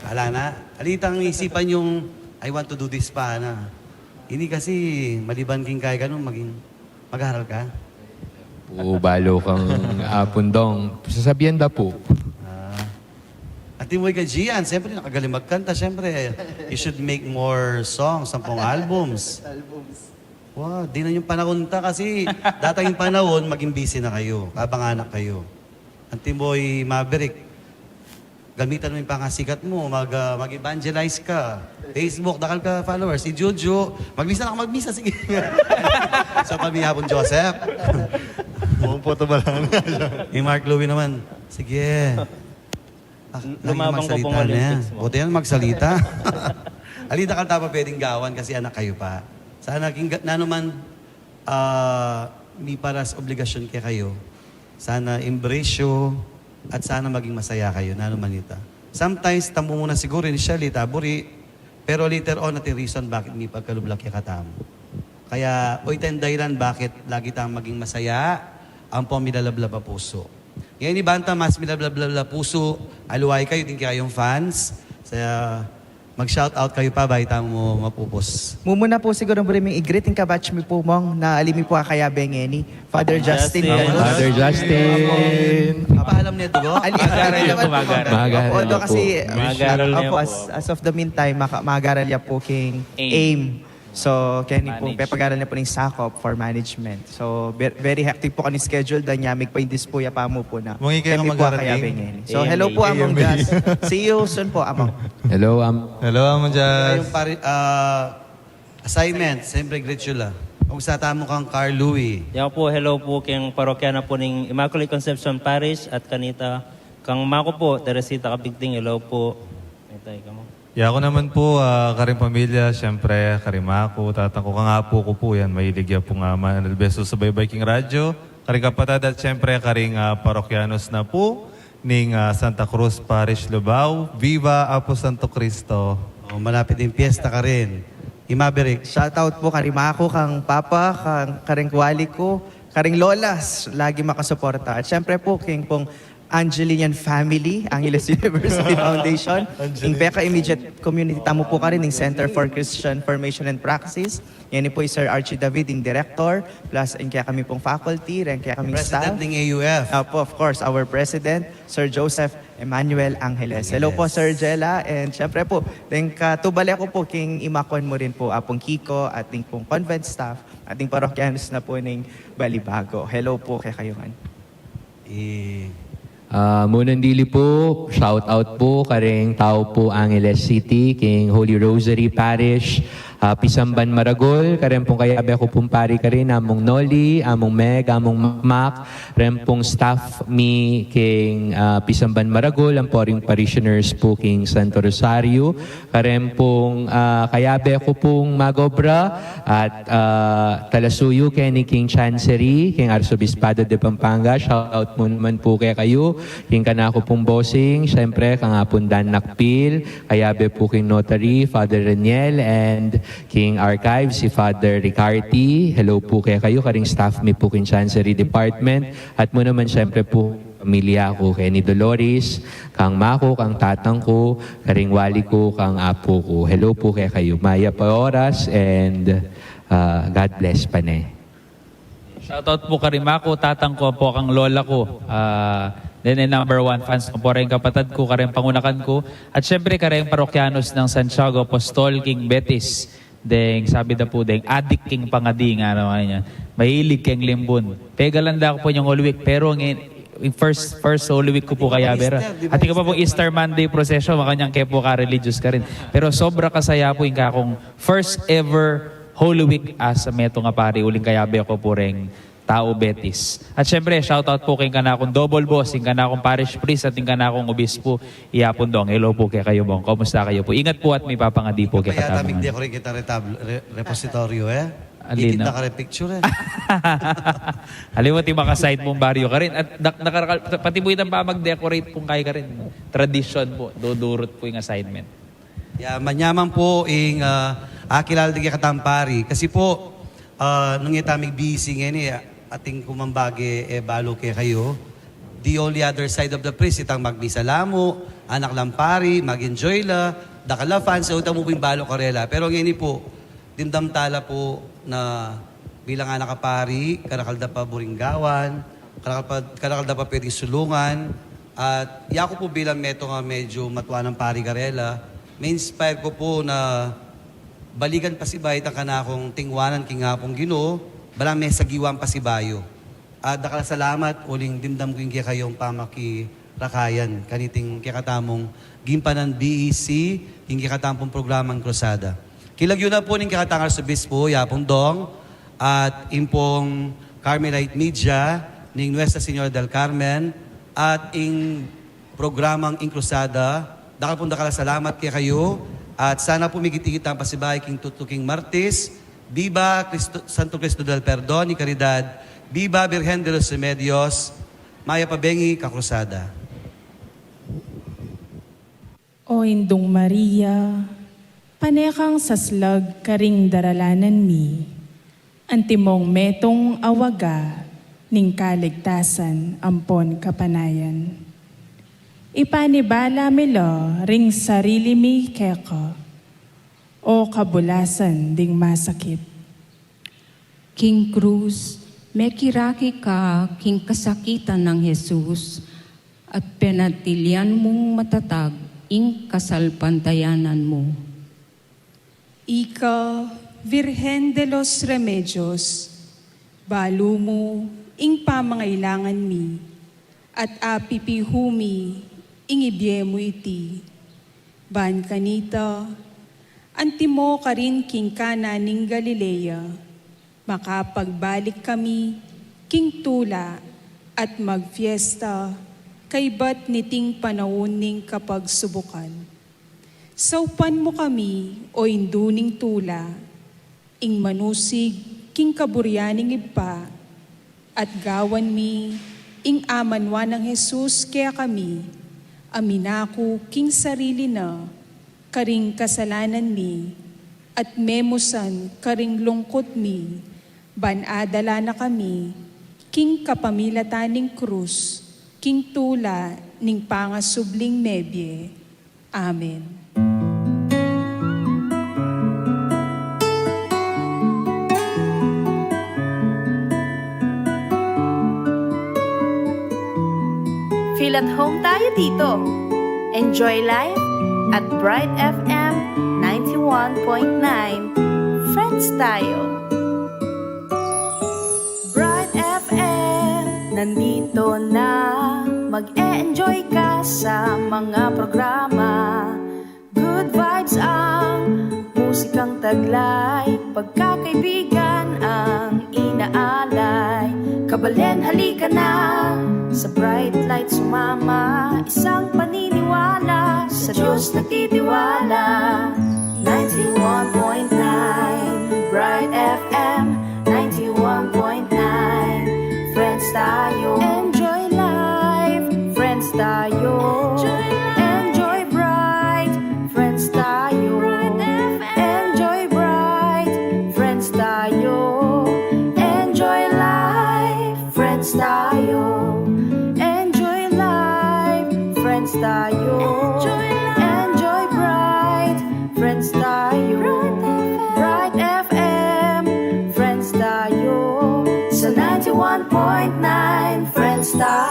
Ala na. Alitang isipan yung, "I want to do this pa," na. Ini kasi, maliban king kay kanu, maging, mag-aral ka? Pu, balu kang Apun Dong. Sasabian da pu. Ah. At yung ka Gian, siyempre, nakagaling magkanta, siyempre, you should make more songs, sampung albums. Wow, di na yung panahon ta kasi datang yung panahon, maging busy na kayo, kabang anak kayo. Ang Timoy Maverick, gamitan mo yung pangasikat mo, mag, ah, mag-evangelize ka. Facebook, dakal ka followers. Si Juju, magbisa na ka, magbisa, sige. Sa pamilya pong Joseph. Buong puto ba lang? Yung Mark Louie naman, sige. Ah, Lumabang lagi ko po magsalita ng na. Olympics mo. Buti yan magsalita. Ali, dakal ta pa pwedeng gawan kasi anak kayo pa. Sana king ga- nanu man, ah, miparas obligasyon kekayu. Sana embrace you at sana maging masaya kayo. Nanu man ita. Sometimes, tamu muna siguro initially, taburi. Pero later on, atin reason bakit mipagkalub la kekatamu. Kaya, o ita yung dahilan bakit lagi tang maging masaya, Ampong milalablab a pusu. Ngeni banta mas milalablab a pusu, aliwa kayu ding kekayung fans. Sa, mag-shout out kayu pa bayu tamu mapupus. Mumuna pu siguru buri ming i-greet ing kabatch mi pu, Mong, na ali mi pu akayabe ngeni. Father Justin. Justin. Galos. Father Justin. Apa, alam niya to, go? Ali, Magaran niya pu, magaran. Magaran niya pu. Opo, although kasi, opo, as, as of the meantime, maka-, magaran niya pu king AIM. AIM. So, keni pu, manage. Pepagaran niya pu ning sakop for management. So, ve-, very hectic pu keni schedule, danyamig pa ing dispuya pa mu pu na. Mong ike kami pu magaran akayabe ngeni. So, hello pu, Among Jas. See you soon pu, Among. Hello, Am. Hello, Among Jas. Yung pari-, ah, assignment, siyempre, gratula. Kung sa tamu kang Carl Louie. Yaku pu, hello pu, keng parokya na pu ning Immaculate Conception Parish at kanita kang maku pu, Teresita Capigting, hello pu. Itay ka mo. Yaku naman pu, ah, karing pamilya, siyempre, karing maku, tatang ku, kang apu ku pu, yan, mahilig ya pu nga manalbe susubaybay king radyo, karing kapatad at siyempre, karing, ah, parokyanos na pu, ning, ah, Santa Cruz Parish, Lubao. Viva Apo Santo Cristo! O, malapit ing piyesta karin. Imaberik. Shout out pu karing maku, kang papa, kang, karing kwali ku, karing lolas, lagi makasuporta. At siyempre pu, king pung Angelinian family, Angeles University Foundation. Ing peka-immediate community tamu pu karin, ing Center for Christian Formation and Praxis. Yan pu i Sir Archie David, ing director, plus ing kekami pung faculty, ing kekaming staff. President ning A U F. Apo, of course, our president, Sir Joseph Emmanuel Angeles. Hello pu, Sir Jella, and siyempre pu, deng katubale ku pu, king imakwan mu rin pu, Apung Kiko, at ding pung convent staff, at ding parokyanos na pu ning Balibago. Hello pu kekayu ngan. I- Ah, munang dili pu, shout out pu karing tau pu Angeles City, king Holy Rosary Parish, ah, Pisamban Maragul, karing pung kayabe ku pung pari karin, Among Noli, Among Meg, Among Makmak, reng pung staff mi king, ah, Pisamban Maragul, ampo ring parishioners pu king Santo Rosario, karing pung, ah, kayabe ku pung magobra at, ah, talasuyu keni king Chancery, king Arsobispado de Pampanga. Shout out mu naman pu kekayu, king kanaku pung bossing, siyempre, kang Apung Dan Nakpil, kayabe pu king notary, Father Reniel, and king archives, i Father Ricarte. Hello pu kekayu, karing staff mi pu king Chancery Department, at mu naman, siyempre pu, pamilya ku, keni Dolores, kang maku, kang tatang ku, karing wali ku, kang apu ku. Hello pu kekayu. Mayap a oras and, ah, God bless pa ne. Shout out pu karing maku, tatang ku, ampo kang lola ku. Ah, neng number one fans ku pu, reng kapatad ku, karing pangunakan ku. At siyempre, karing parokyanos nang Santiago Apostol king Betis. Deng, sabi da pu, deng adik king pangadi, ngana, ano niya. Mahilig keng limbun. Pegalan da ku pu inyang Holy Week, pero ngeni, first, first Holy Week ku pu kayabe ra. At ika pa pung Easter Monday procession, makanyan ke pu ka-religious karin. Pero sobra kasaya pu ing kakung first ever Holy Week as a metung a pari, uling kayabe ku pu reng tau Betis. At siyempre, shout out pu king kanakung double boss, ing kanakung parish priest at ing kanakung obispo, i Apung Dong. Hello pu kekayu, Bong. Kumusta kayu pu? Ingat pu at mipapangadi pu kekatamu. Kaya tamig decorate kita retablo, re-, repositorio, eh. Alin na? Ikit na ka re picture, eh. Alam mo, ti makaside mung baryo karin. At nak-, nakarakal-, pati pu itang pamag-decorate pung kay karin. Tradisyon pu, dudurut pu ing assignment. Ya, manyaman pu ing, ah, akilala ding kekatang pari. Kasi pu, ah, nung ita mig-B E C ngeni, eh, atin ku mang bage, eh, balu kekayu. The only other side of the priest, itang magmisa la mu, anak lang pari, mag-enjoy la, dakal a fans, e ita mu pung balu karela. Pero ngeni pu, dimdam tala pu na bilang anak a pari, karakal da pa buring gawan, karakal pa, karakal da pa pwedeng sulungan, at yaku pu bilang metung a medyo matua nang pari karela, ma-inspire ku pu na balikan pasibayu itang kanakung tingwanan king Apung Ginu, bala mesagiwan pasibayu. At dakal a salamat, uling dimdam ku ing kekayung pamakirakayan kaniting kekatamung gimpanan B E C, ing kekatamung programang Krusada. King lagyu na pu ning kekatang Arsobispo, i Apung Dong, at ing pung Carmelite Media, ning Nuestra Señora del Carmen, at ing programang ing Krusada. Dakal pung dakal a salamat kekayu, at sana pu migit-igit tang pasibayu king tutuking Martis. Viva Cristo, Santo Cristo del Perdon y Caridad! Viva Virgen de los Remedios! Mayap a bengi ka Krusada! O Indung Maria, pane kang saslag karing daralanan mi, antimong metung a waga, ning kaligtasan ampon kapanayan. Ipanibala mi la ring sarili mi keka, o kabulasan ding masakit. King krus, mekiraki ka king kasakitan nang Jesus, at penatilian mung matatag ing kasalpantayanan mu. Ika, Virgen de los Remedios, balu mu ing pamangailangan mi, at apipihu mi ing ibie mu iti. Ban kanita, antimo karin king Cana ning Galilea, makapagbalik kami king tula at magfiesta kaybat niting panaun ning kapagsubukan. Saupan mu kami, o Indu ning tula, ing manusig king kaburian ning Ibpa, at gawan mi ing amanwa nang Jesus kekami, a minaku king sarili na karing kasalanan mi, at memusan karing lungkut mi, ban adala na kami king kapamilatan ning krus, king tula ning pangasubling mebie. Amen. Feel at home tayo dito. Enjoy life at Bright F M ninety-one point nine. Friends tayo. Bright F M, nandito na. Mag-e-enjoy ka sa mga programa. Good vibes ang musikang taglay, pagkakaibigan ang inaalay. Kabalen, halika na, sa Bright Light sumama. Isang paniniwala, sa Diyos nagtitiwala. Ninety-one point nine Bright F M, ninety-one point nine. Friends tayo. Enjoy life. Friends tayo. Enjoy life. Enjoy bright. Friends tayo. Bright F M. Enjoy bright. Friends tayo. Enjoy life. Friends tayo. Enjoy life. Friends tayo. Enjoy life. Enjoy bright. Friends tayo. Bright F M. Bright F M. Friends tayo. Sa ninety-one point nine, Friends tayo.